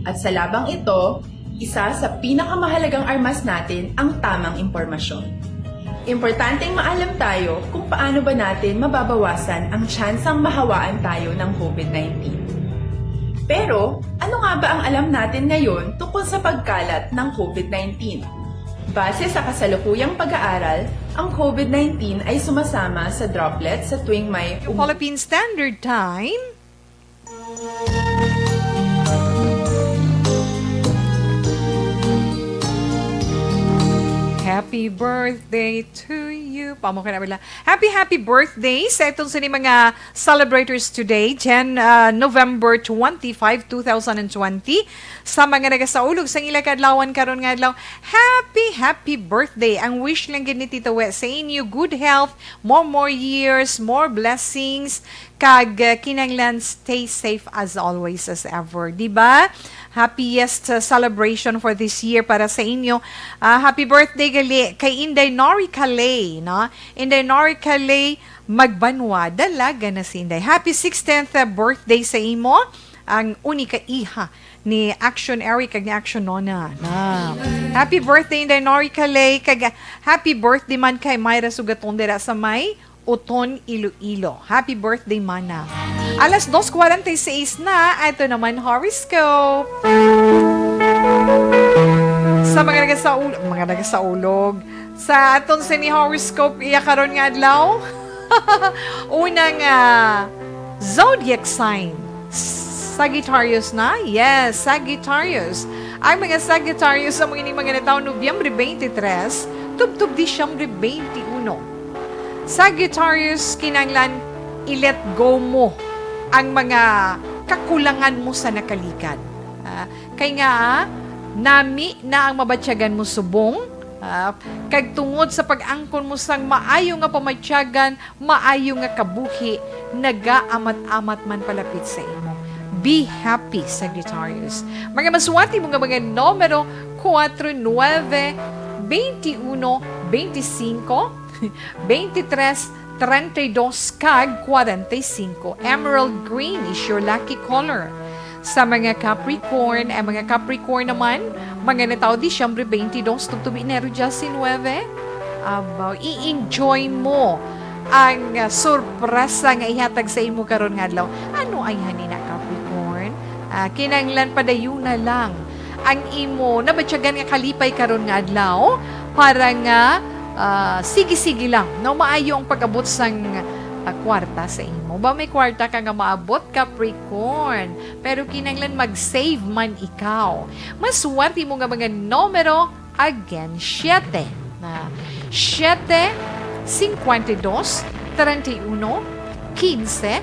At sa labang ito, isa sa pinakamahalagang armas natin ang tamang impormasyon. Importanteng maalam tayo kung paano ba natin mababawasan ang tsansang mahawaan tayo ng COVID nineteen. Pero, ano nga ba ang alam natin ngayon tungkol sa pagkalat ng COVID nineteen? Base sa kasalukuyang pag-aaral, ang COVID nineteen ay sumasama sa droplet sa tuwing may um- Philippine Standard Time. Happy birthday to you. Pamo ka na, Bella. Happy, happy birthday sa itong sa mga celebrators today, Jan, ah, November twenty-five, two thousand and twenty. Sa mga nagasaulog sa ila kadlawan karon nga adlaw, happy, happy birthday. Ang wish lang gid ni Tito We sa inyo, good health, more, more years, more blessings, kag, uh, kinahanglan stay safe as always, as ever. Di ba? Happiest, uh, celebration for this year para sa inyo. Ah, happy birthday gali kay Inday Nori Calay, no? Inday Nori Calay Magbanwa, dalaga na si Inday. Happy sixteenth, uh, birthday sa imo. Ang unika iha ni Action Eric kag ni Action Nona. Na. Happy birthday, Inday Nori Calay, kag happy birthday man kay Myra Sugaton dira sa may Oton, Iloilo. Happy birthday, mana. Alas dos cuarenta y seis na, ato naman horoscope. Sa mga nagasaul-, mga nagasaulog, sa aton sini horoscope iya karon nga adlaw. Unang, ah, zodiac sign, Sagittarius na? Yes, Sagittarius. Ang mga Sagittarius, ang mga ini mga natawo Nobyembre twenty-three, tubtob Disyembre twenty-one. Sagittarius, kinahanglan i-let go mo ang mga kakulangan mo sa nakaligad. Ah, kay nga, ah, nami na ang mabatyagan mo subong, ah, kag tungod sa pag-angkon mo sang maayo nga pamatyagan, maayo nga kabuhi, nagaamat-amat man palapit sa imo. Be happy, Sagittarius. Mga maswati mo nga mga numero, kuwatro, nuebe, twenty-uno, twenty-cinco, twenty-tres, treinta y dos, kag kwarenta y cinco. Emerald green is your lucky color. Sa mga Capricorn, ang mga Capricorn naman, mga natawo Disyembre twenty-dos tubtob Enero diecinuebe, abaw, i-enjoy mo ang, ah, sorpresa nga ihatag sa imo karon nga adlaw. Ano ay hanina, Capricorn? Ah, kinahanglan padayuna lang ang imo nabatyagan nga kalipay karon nga adlaw para nga, ah, sige-sige lang, no, maayo ang pag-abot sang, ah, kwarta sa imo. Ba may kwarta ka nga maabot, Capricorn? Pero kinahanglan mag-save man ikaw. Maswerte mo nga mga numero, again, siete. Na siete, cincuenta y dos, treinta y uno, quince,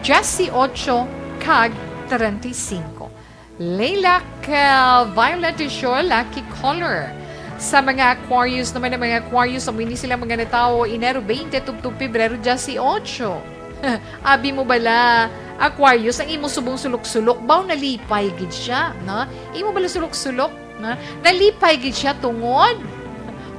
dieciocho, kag treinta y cinco. Lilac, uh, violet is your lucky color. Sa mga Aquarius naman, ang mga Aquarius, amo ini sila mga natawo Enero twenty tubtob Pebrero dieciocho. Abi mo bala, Aquarius, ang imo subong sulok-sulok, baw nalipay gid siya, no? Imo bala sulok-sulok, no? Nalipay gid siya tungod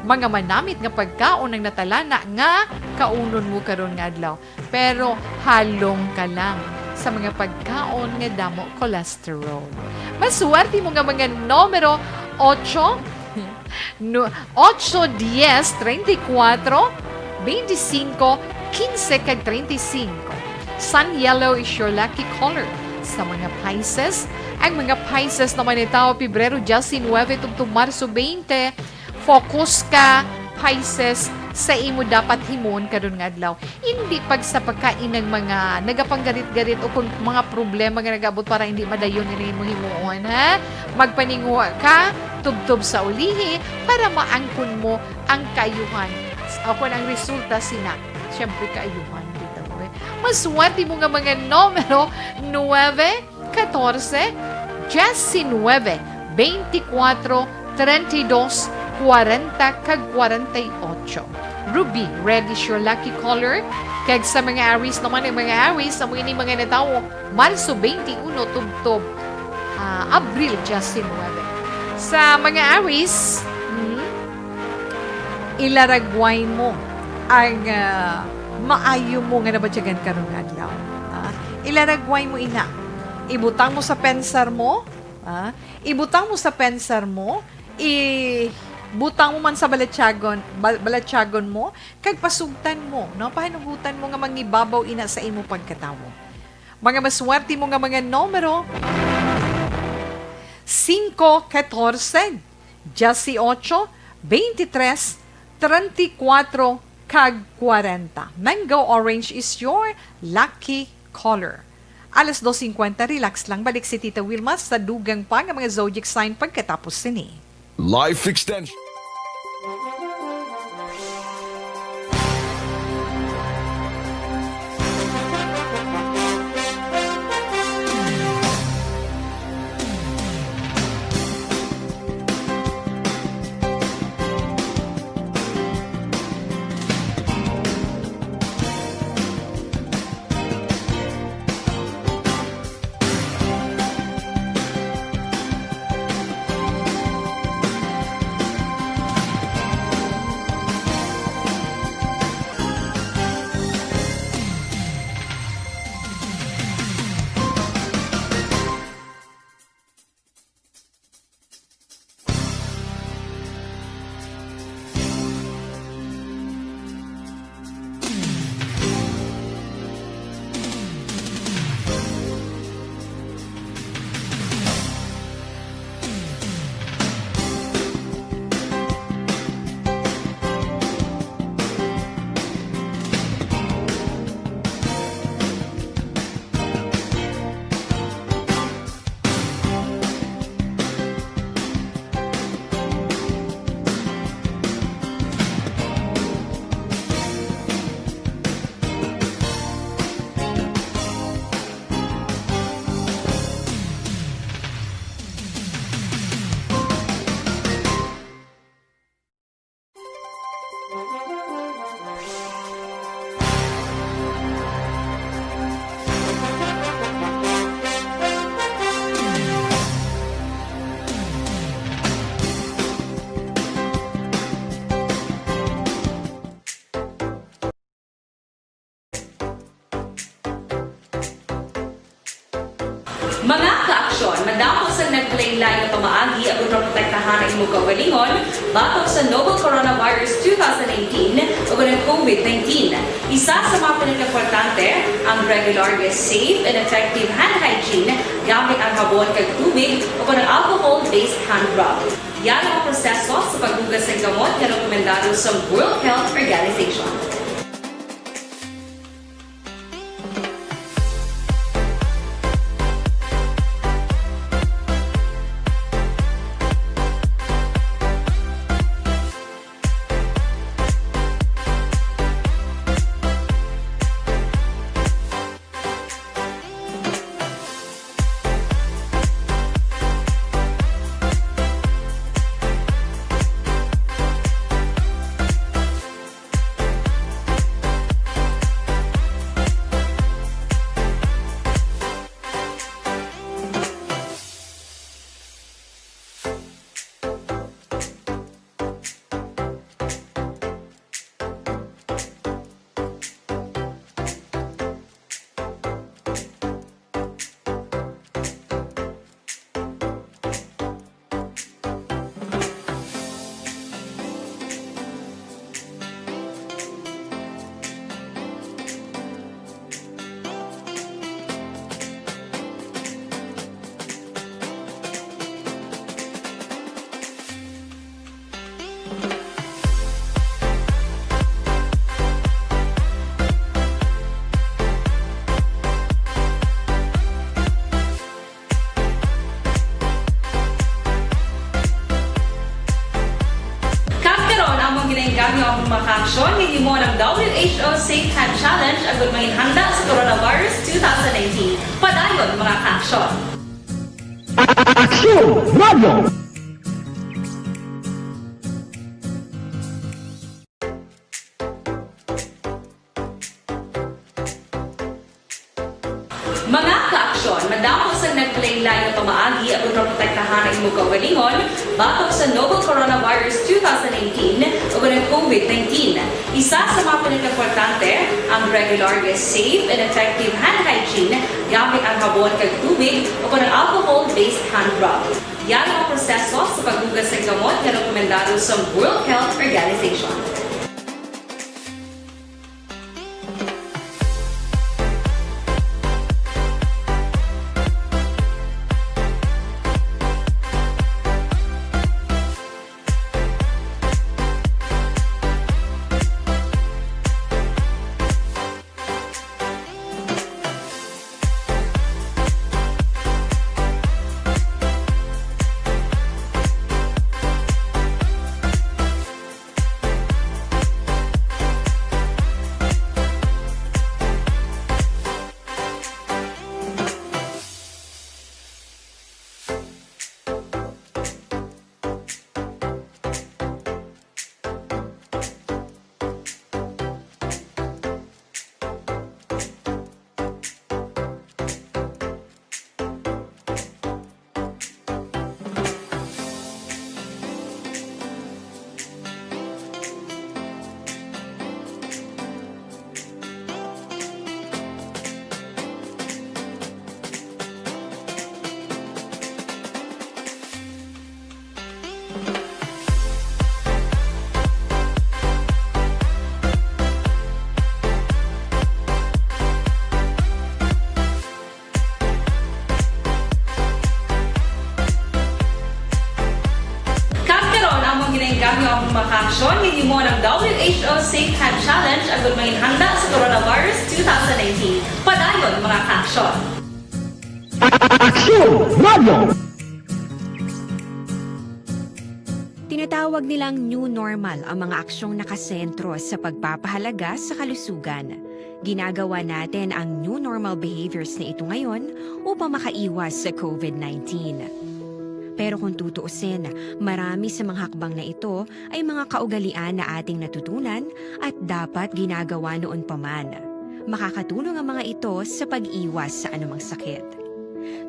mga manamit nga pagkaon ang natalana nga kaunon mo karon nga adlaw. Pero halong ka lang sa mga pagkaon nga damo cholesterol. Maswerte mo nga mga numero, ocho, no, ocho, diez, treinta y cuatro, veinticinco, quince, kag treinta y cinco. Sun yellow is your lucky color. Sa mga Pisces, ang mga Pisces naman ni tao Pebrero diecinuebe tubtob Marso twenty, focus ka, Pisces, sa imo dapat himuon karon nga adlaw. Hindi pag sa pagkain ng mga nagapanggarit-garit o kung mga problema nga nag-abot para hindi madayon nga imo himuon, ha? Magpaninguha ka, tubtob sa ulihi, para maangkon mo ang kaayuhan o kung ang resulta sina. Siyempre, kaayuhan, bitaw, eh. Maswerte mo nga mga numero, nuebe, katorse, diecinuebe, beintikwatro, treinta y dos, kwarenta, kag kwarenta y ocho. Ruby, red is your lucky color. Kag sa mga Aries naman, ang mga Aries, amo ini mga natawo Marso twenty-one tubtob, ah, Abril diecinuebe. Sa mga Aries, hmm, ilaragway mo ang, ah, maayo mo nga nabatyagan karon nga adlaw. Ah, ilaragway mo ina. Ibutang mo sa pensar mo, ah, ibutang mo sa pensar mo, ibutang mo man sa balatyagon, bal-, balatyagon mo, kag pasugtan mo, no? Pahinugutan mo nga mangibabaw ina sa imo pagkatawo. Mga maswerte mo nga mga numero, singko, katorse, dieciocho, veintitrés, treinta y cuatro, kag kwarenta. Mango orange is your lucky color. Alas dos cincuenta, relax lang. Balik si Tita Wilma sa dugang pa nga mga zodiac sign pagkatapos sini. Life extension. Mga ka-aksyon, madamo sang naglain-lain nga pamaagi aron maprotektahan ang imo kaugalingon batok sa novel coronavirus two thousand eighteen o ang COVID nineteen. Isa sa mga pinakaimportante, ang regular nga safe and effective hand hygiene gamit ang habon kag tubig o ang alcohol-based hand rub. Yan ang proseso sa paghugas sang gamot nga rekomendado sang World Health Organization. Gamyo ang mga kaaksyon nga himo ng W H O Safe Hand Challenge agud manginhanda sa coronavirus two thousand nineteen. Padayon, mga kaaksyon. Aksyon Radio! Mga kaaksyon, madamo sang naglain-lain nga pamaagi aron maprotektahan ang imong kaugalingon batok sa novel coronavirus two thousand nineteen o ang COVID nineteen. Isa sa mga pinakaimportante, ang regular nga safe and effective hand hygiene gamit ang habon kag tubig o ang alcohol-based hand rub. Yari ang proseso sa paghugas sa kamot nga rekomendado sa World Health Organization. Kag karon, among ginainganyo ang mga kaaksyon nga himo ng W H O Safe Hand Challenge agud manginhanda sa coronavirus two thousand nineteen. Padayon, mga kaaksyon. Aksyon Radio! Tinatawag nilang new normal ang mga aksyong nakasentro sa pagpapahalaga sa kalusugan. Ginagawa natin ang new normal behaviors na ito ngayon upang makaiwas sa COVID nineteen. Pero kung tutuusin, marami sa mga hakbang na ito ay mga kaugalian na ating natutunan at dapat ginagawa noon pa man. Makakatulong ang mga ito sa pag-iwas sa anumang sakit.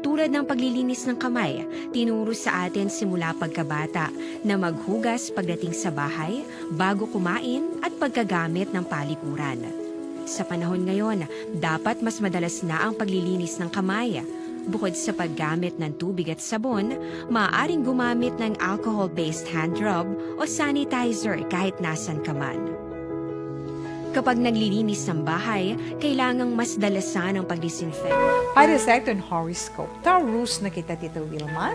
Tulad ng paglilinis ng kamay, tinuro sa atin simula pagkabata na maghugas pagdating sa bahay, bago kumain, at pagkagamit ng palikuran. Sa panahon ngayon, dapat mas madalas na ang paglilinis ng kamay. Bukod sa paggamit ng tubig at sabon, maaaring gumamit ng alcohol-based hand rub o sanitizer kahit nasan ka man. Kapag naglilinis ng bahay, kailangang mas dalasan ang pag-disinfect. Para sa aton horoscope, Taurus na kita, Tita Wilma.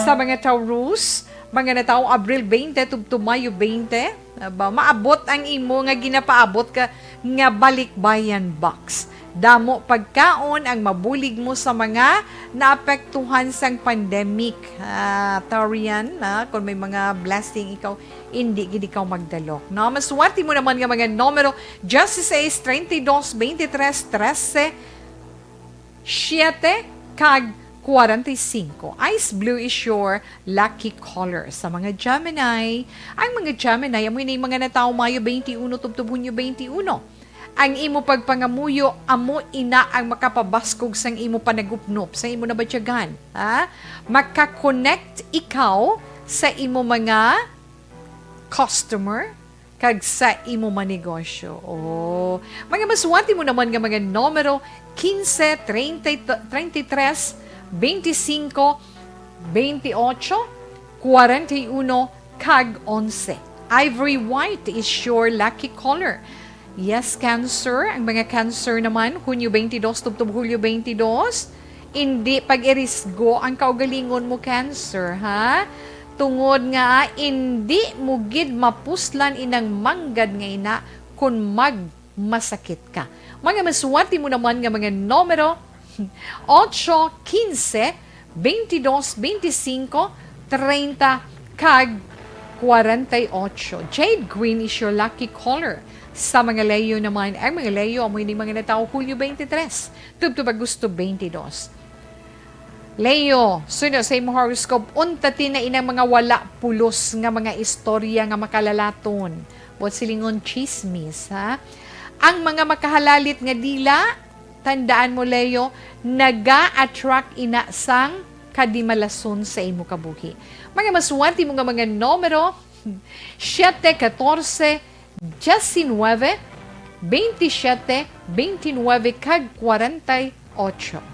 Sa mga Taurus, mga natawo Abril twenty tubtob Mayo twenty, ba, maabot ang imo nga ginapaabot ka nga balikbayan box. Damo pagkaon ang mabulig mo sa mga naapektuhan sang pandemic. Ah, Taurian, ah, kung may mga blessing ikaw, hindi gid ikaw magdalok, no? Maswerte mo naman nga mga numero, dieciséis, treinta y dos, veintitrés, trece, siete, kag cuarenta y cinco. Ice blue is your lucky color. Sa mga Gemini, ang mga Gemini, amo ini mga natawo Mayo twenty-one tubtob Hunyo twenty-one. Ang imo pagpangamuyo, amo ina ang makapabaskog sang imo panagupnop, sa imo nabatyagan, ha? Maka-connect ikaw sa imo mga customer kag sa imo manegosyo. Oh, mga maswerte mo naman nga mga numero, quince, treinta, treinta y tres, veinticinco, veintiocho, cuarenta y uno, kag onse. Ivory white is your lucky color. Yes, Cancer. Ang mga Cancer naman, Hunyo twenty-dos tubtob Hulyo twenty-dos. Indi pag-irisgo ang kaugalingon mo, Cancer, ha? Tungod nga indi mo gid mapuslan inang manggad nga ina kon magmasakit ka. Mga maswerte mo naman nga mga numero, ocho, quince, veintidós, veinticinco, treinta, kag kwarenta y ocho. Jade green is your lucky color. Sa mga Leo naman, ang mga Leo amo ini mga natawo Hulyo twenty-three, tubtob Agosto twenty-two. Leo, suno sa imo horoscope, unta ti na inang mga wala pulos nga mga istorya nga makalalaton. Buot silingon, chismis, ha? Ang mga makahalalit nga dila, tandaan mo, Leo, naga-attract ina sang kadimalason sa imo kabuhi. Mga maswati mo nga mga numero, siete, katorse, diecinueve, veintisiete, veintinueve, kag kwarenta y ocho.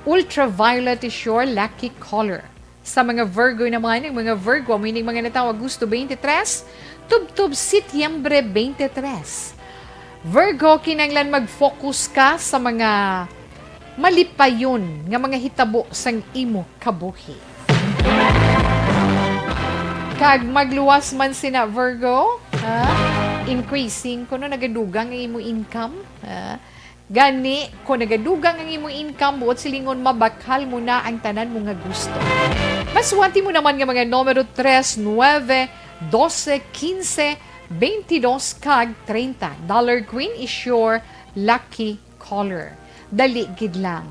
Ultraviolet is your lucky color. Sa mga Virgo naman, ang mga Virgo, amo ining mga natawo Agosto twenty-three, tubtob Setyembre twenty-three. Virgo, kinahanglan mag-focus ka sa mga malipayon nga mga hitabo sang imo kabuhi. Kag magluwas man sina, Virgo, ha? Increasing, kuno nagadugang ang imo income, ha? Gani, kung nagadugang ang imo income, buot silingon, mabakal mo na ang tanan mo nga gusto. Maswati mo naman nga mga numero tres, nueve, dose, quince, veintidós, kag treinta. Dollar Queen is your lucky color. Dali gid lang.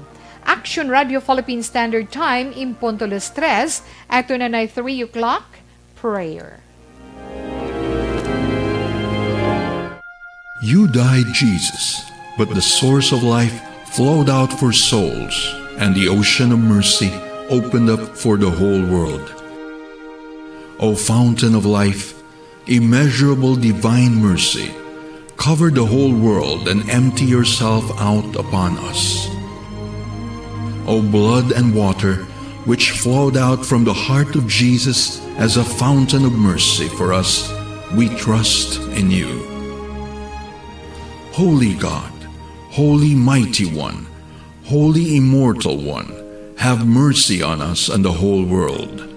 Action Radio Philippine Standard Time, in punto las tres, ato na nay three o'clock, prayer. You died, Jesus, but the source of life flowed out for souls, and the ocean of mercy opened up for the whole world. O fountain of life, immeasurable divine mercy, cover the whole world and empty yourself out upon us. O blood and water, which flowed out from the heart of Jesus as a fountain of mercy for us, we trust in you. Holy God, Holy Mighty One, Holy Immortal One, have mercy on us and the whole world.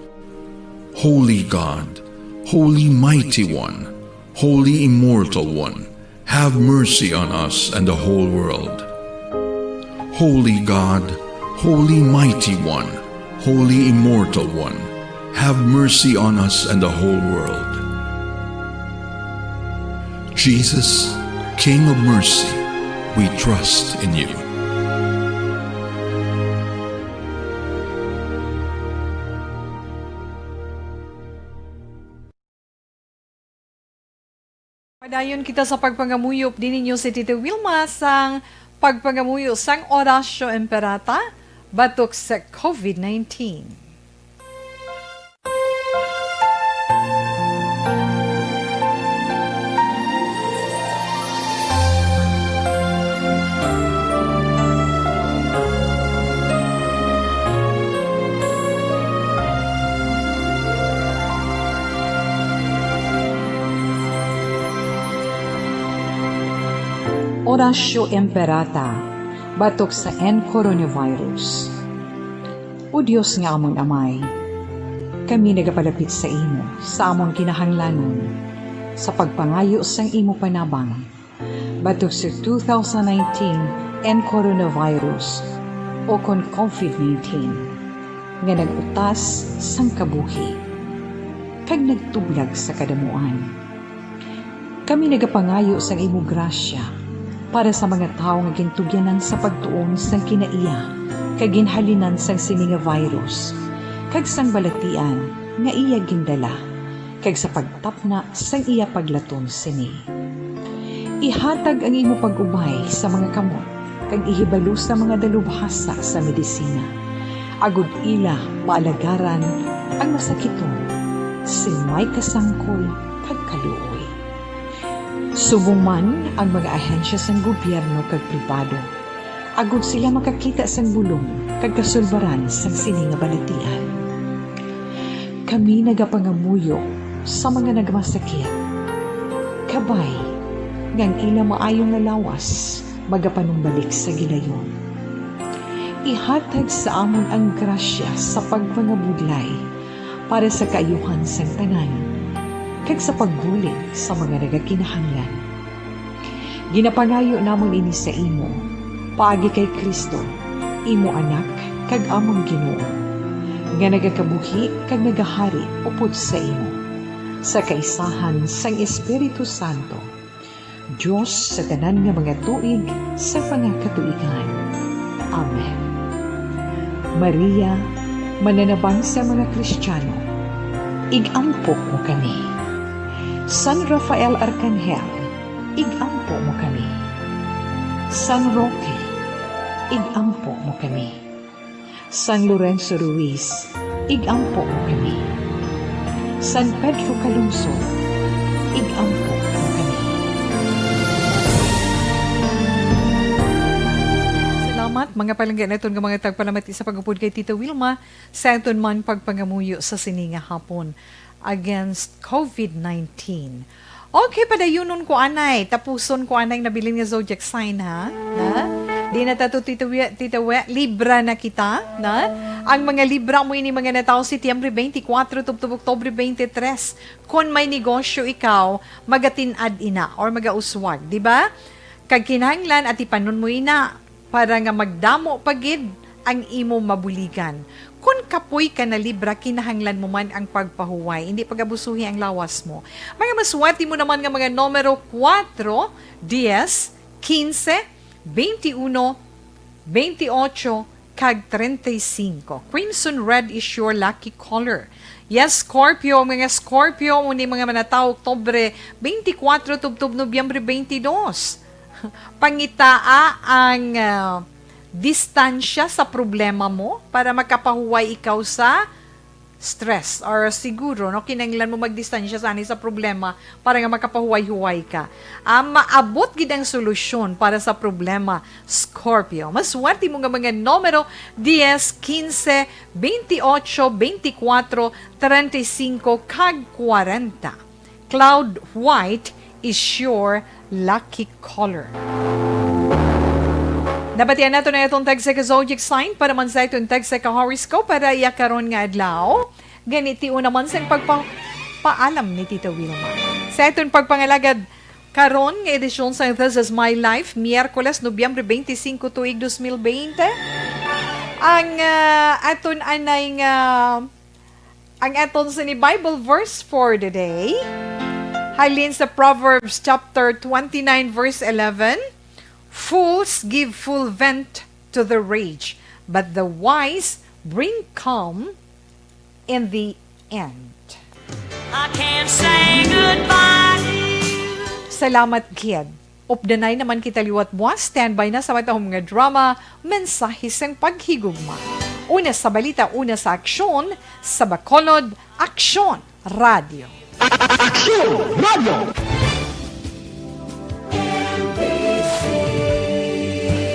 Holy God, Holy Mighty One, Holy Immortal One, have mercy on us and the whole world. Holy God, Holy Mighty One, Holy Immortal One, have mercy on us and the whole world. Jesus, King of mercy, we trust in you. Padayon kita sa pagpangamuyo. Dinhi inyo si Tita Wilma sang pagpangamuyo sang Oratio Imperata batok sa covid nineteen. Oratio Imperata batok sa N coronavirus. O Dios nga amon Amay, kami nagapalapit sa imo sa amon kinahanglanon sa pagpangayo sang imo panabang batok sa two thousand nineteen N coronavirus, o kon covid nineteen, nga nag-utas sang kabuhi kag nagtublag sa kadamuan. Kami nagapangayo sang imo grasya para sa mga tawo nga gintugyanan sa pagtuon sang kinaiya kag ginhalinan sang sini nga virus, kag sang balatian nga iya gindala, kag sa pagtapna sang iya paglaton sini. Ihatag ang imo pag-ubay sa mga kamot, kag ihibalo sa mga dalubhasa sa medisina, agod ila maalagaran ang masakiton sing may kasangkol kag kaluoy. Subong man ang mga ahensya sang gobyerno kag pribado, agod sila makakita sang bulong kag kasulbaran sang sini nga balatian. Kami nagapangamuyo sa mga nagmasakit, kabay nga ang ila maayo nga lawas magapanumbalik sa gilayon. Ihatag sa amon ang grasya sa pagpangabudlay para sa kaayuhan sang tanan, kag sa pagbulig sa mga nagakinahanglan. Ginapangayo namon ini sa imo, paagi kay Cristo, imo Anak kag amon Ginoo, nga nagakabuhi kag nagahari upod sa imo. Sa kaisahan sang Espiritu Santo, Dios sa tanan nga mga tuig sa mga katuigan. Amen. Maria, mananabang sa mga Kristiyano, ig-ampo mo kami. San Rafael Arkanghel, ig-ampo mo kami. San Roque, ig-ampo mo kami. San Lorenzo Ruiz, ig-ampo mo kami. San Pedro Calungsod, ig-ampo mo kami. Salamat, mga palangga naton nga mga tagpalamati sa pag-upod kay Tita Wilma sa aton man pagpangamuyo sa sini nga hapon against covid nineteen. Okay, padayunon ko anay, tapuson ko anay nabilin nga zodiac sign, ha? Na? Di na tato titawi, titawi, Libra na kita, na? Ang mga Libra mo ini mga natawo Setyembre twenty-four tubtob Oktubre twenty-three. Kon may negosyo ikaw, magatin-ad ina or magauswag, di ba? Kag kinahanglan atipanon mo ina para nga magdamo pa gid ang imo mabuligan. Kon kapoy ka na Libra, kinahanglan mo man ang pagpahuway, hindi pag-abusuhi ang lawas mo. Mga maswerte mo naman nga mga numero kuwatro, diyes, kinse, bente uno, bente otso, kag treinta y cinco. Crimson red is your lucky color. Yes, Scorpio, mga Scorpio, mo ni mga manatawo Oktubre twenty-four tubtob Nobyembre twenty-two. Pangitaa ang, ah, distansya sa problema mo para makapahuway ikaw sa stress or siguro, no, kinahanglan mo magdistansya sa ani sa problema para nga makapahuway-huway ka. Ah, maabot gid ang solusyon para sa problema, Scorpio. Maswerte mo nga mga numero diyes, kinse, bente otso, bente kuwatro, treinta y cinco, kag kwarenta. Cloud white is your lucky color. Nabatian nato na itong tagsa ka zodiac sign para man sa itong tagsa ka horoscope para iya karon nga adlaw. Ganiti una man sang pagpa-, paalam ni Tita Wilma. Sa itong pagpangalagad karon nga edisyon sa This Is My Life, Miyerkules, Nobyembre twenty-five, tuig dos mil bente, ang, ah, aton anay nga Ang aton sini Bible verse for the day, halin sa Proverbs chapter twenty-nine, verse eleven, "Fools give full vent to their rage, but the wise bring calm in the end." I can't say goodbye to you. Salamat gid. Updanay naman kita liwat buwas. Standby na sa matahom nga drama, Mensahe sang Paghigugma. Una sa balita, una sa aksyon, sa Bacolod, Aksyon Radio. Aksyon Radio!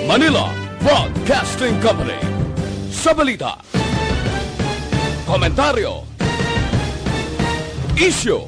Manila Broadcasting Company. Sa balita, komentaryo, isyu,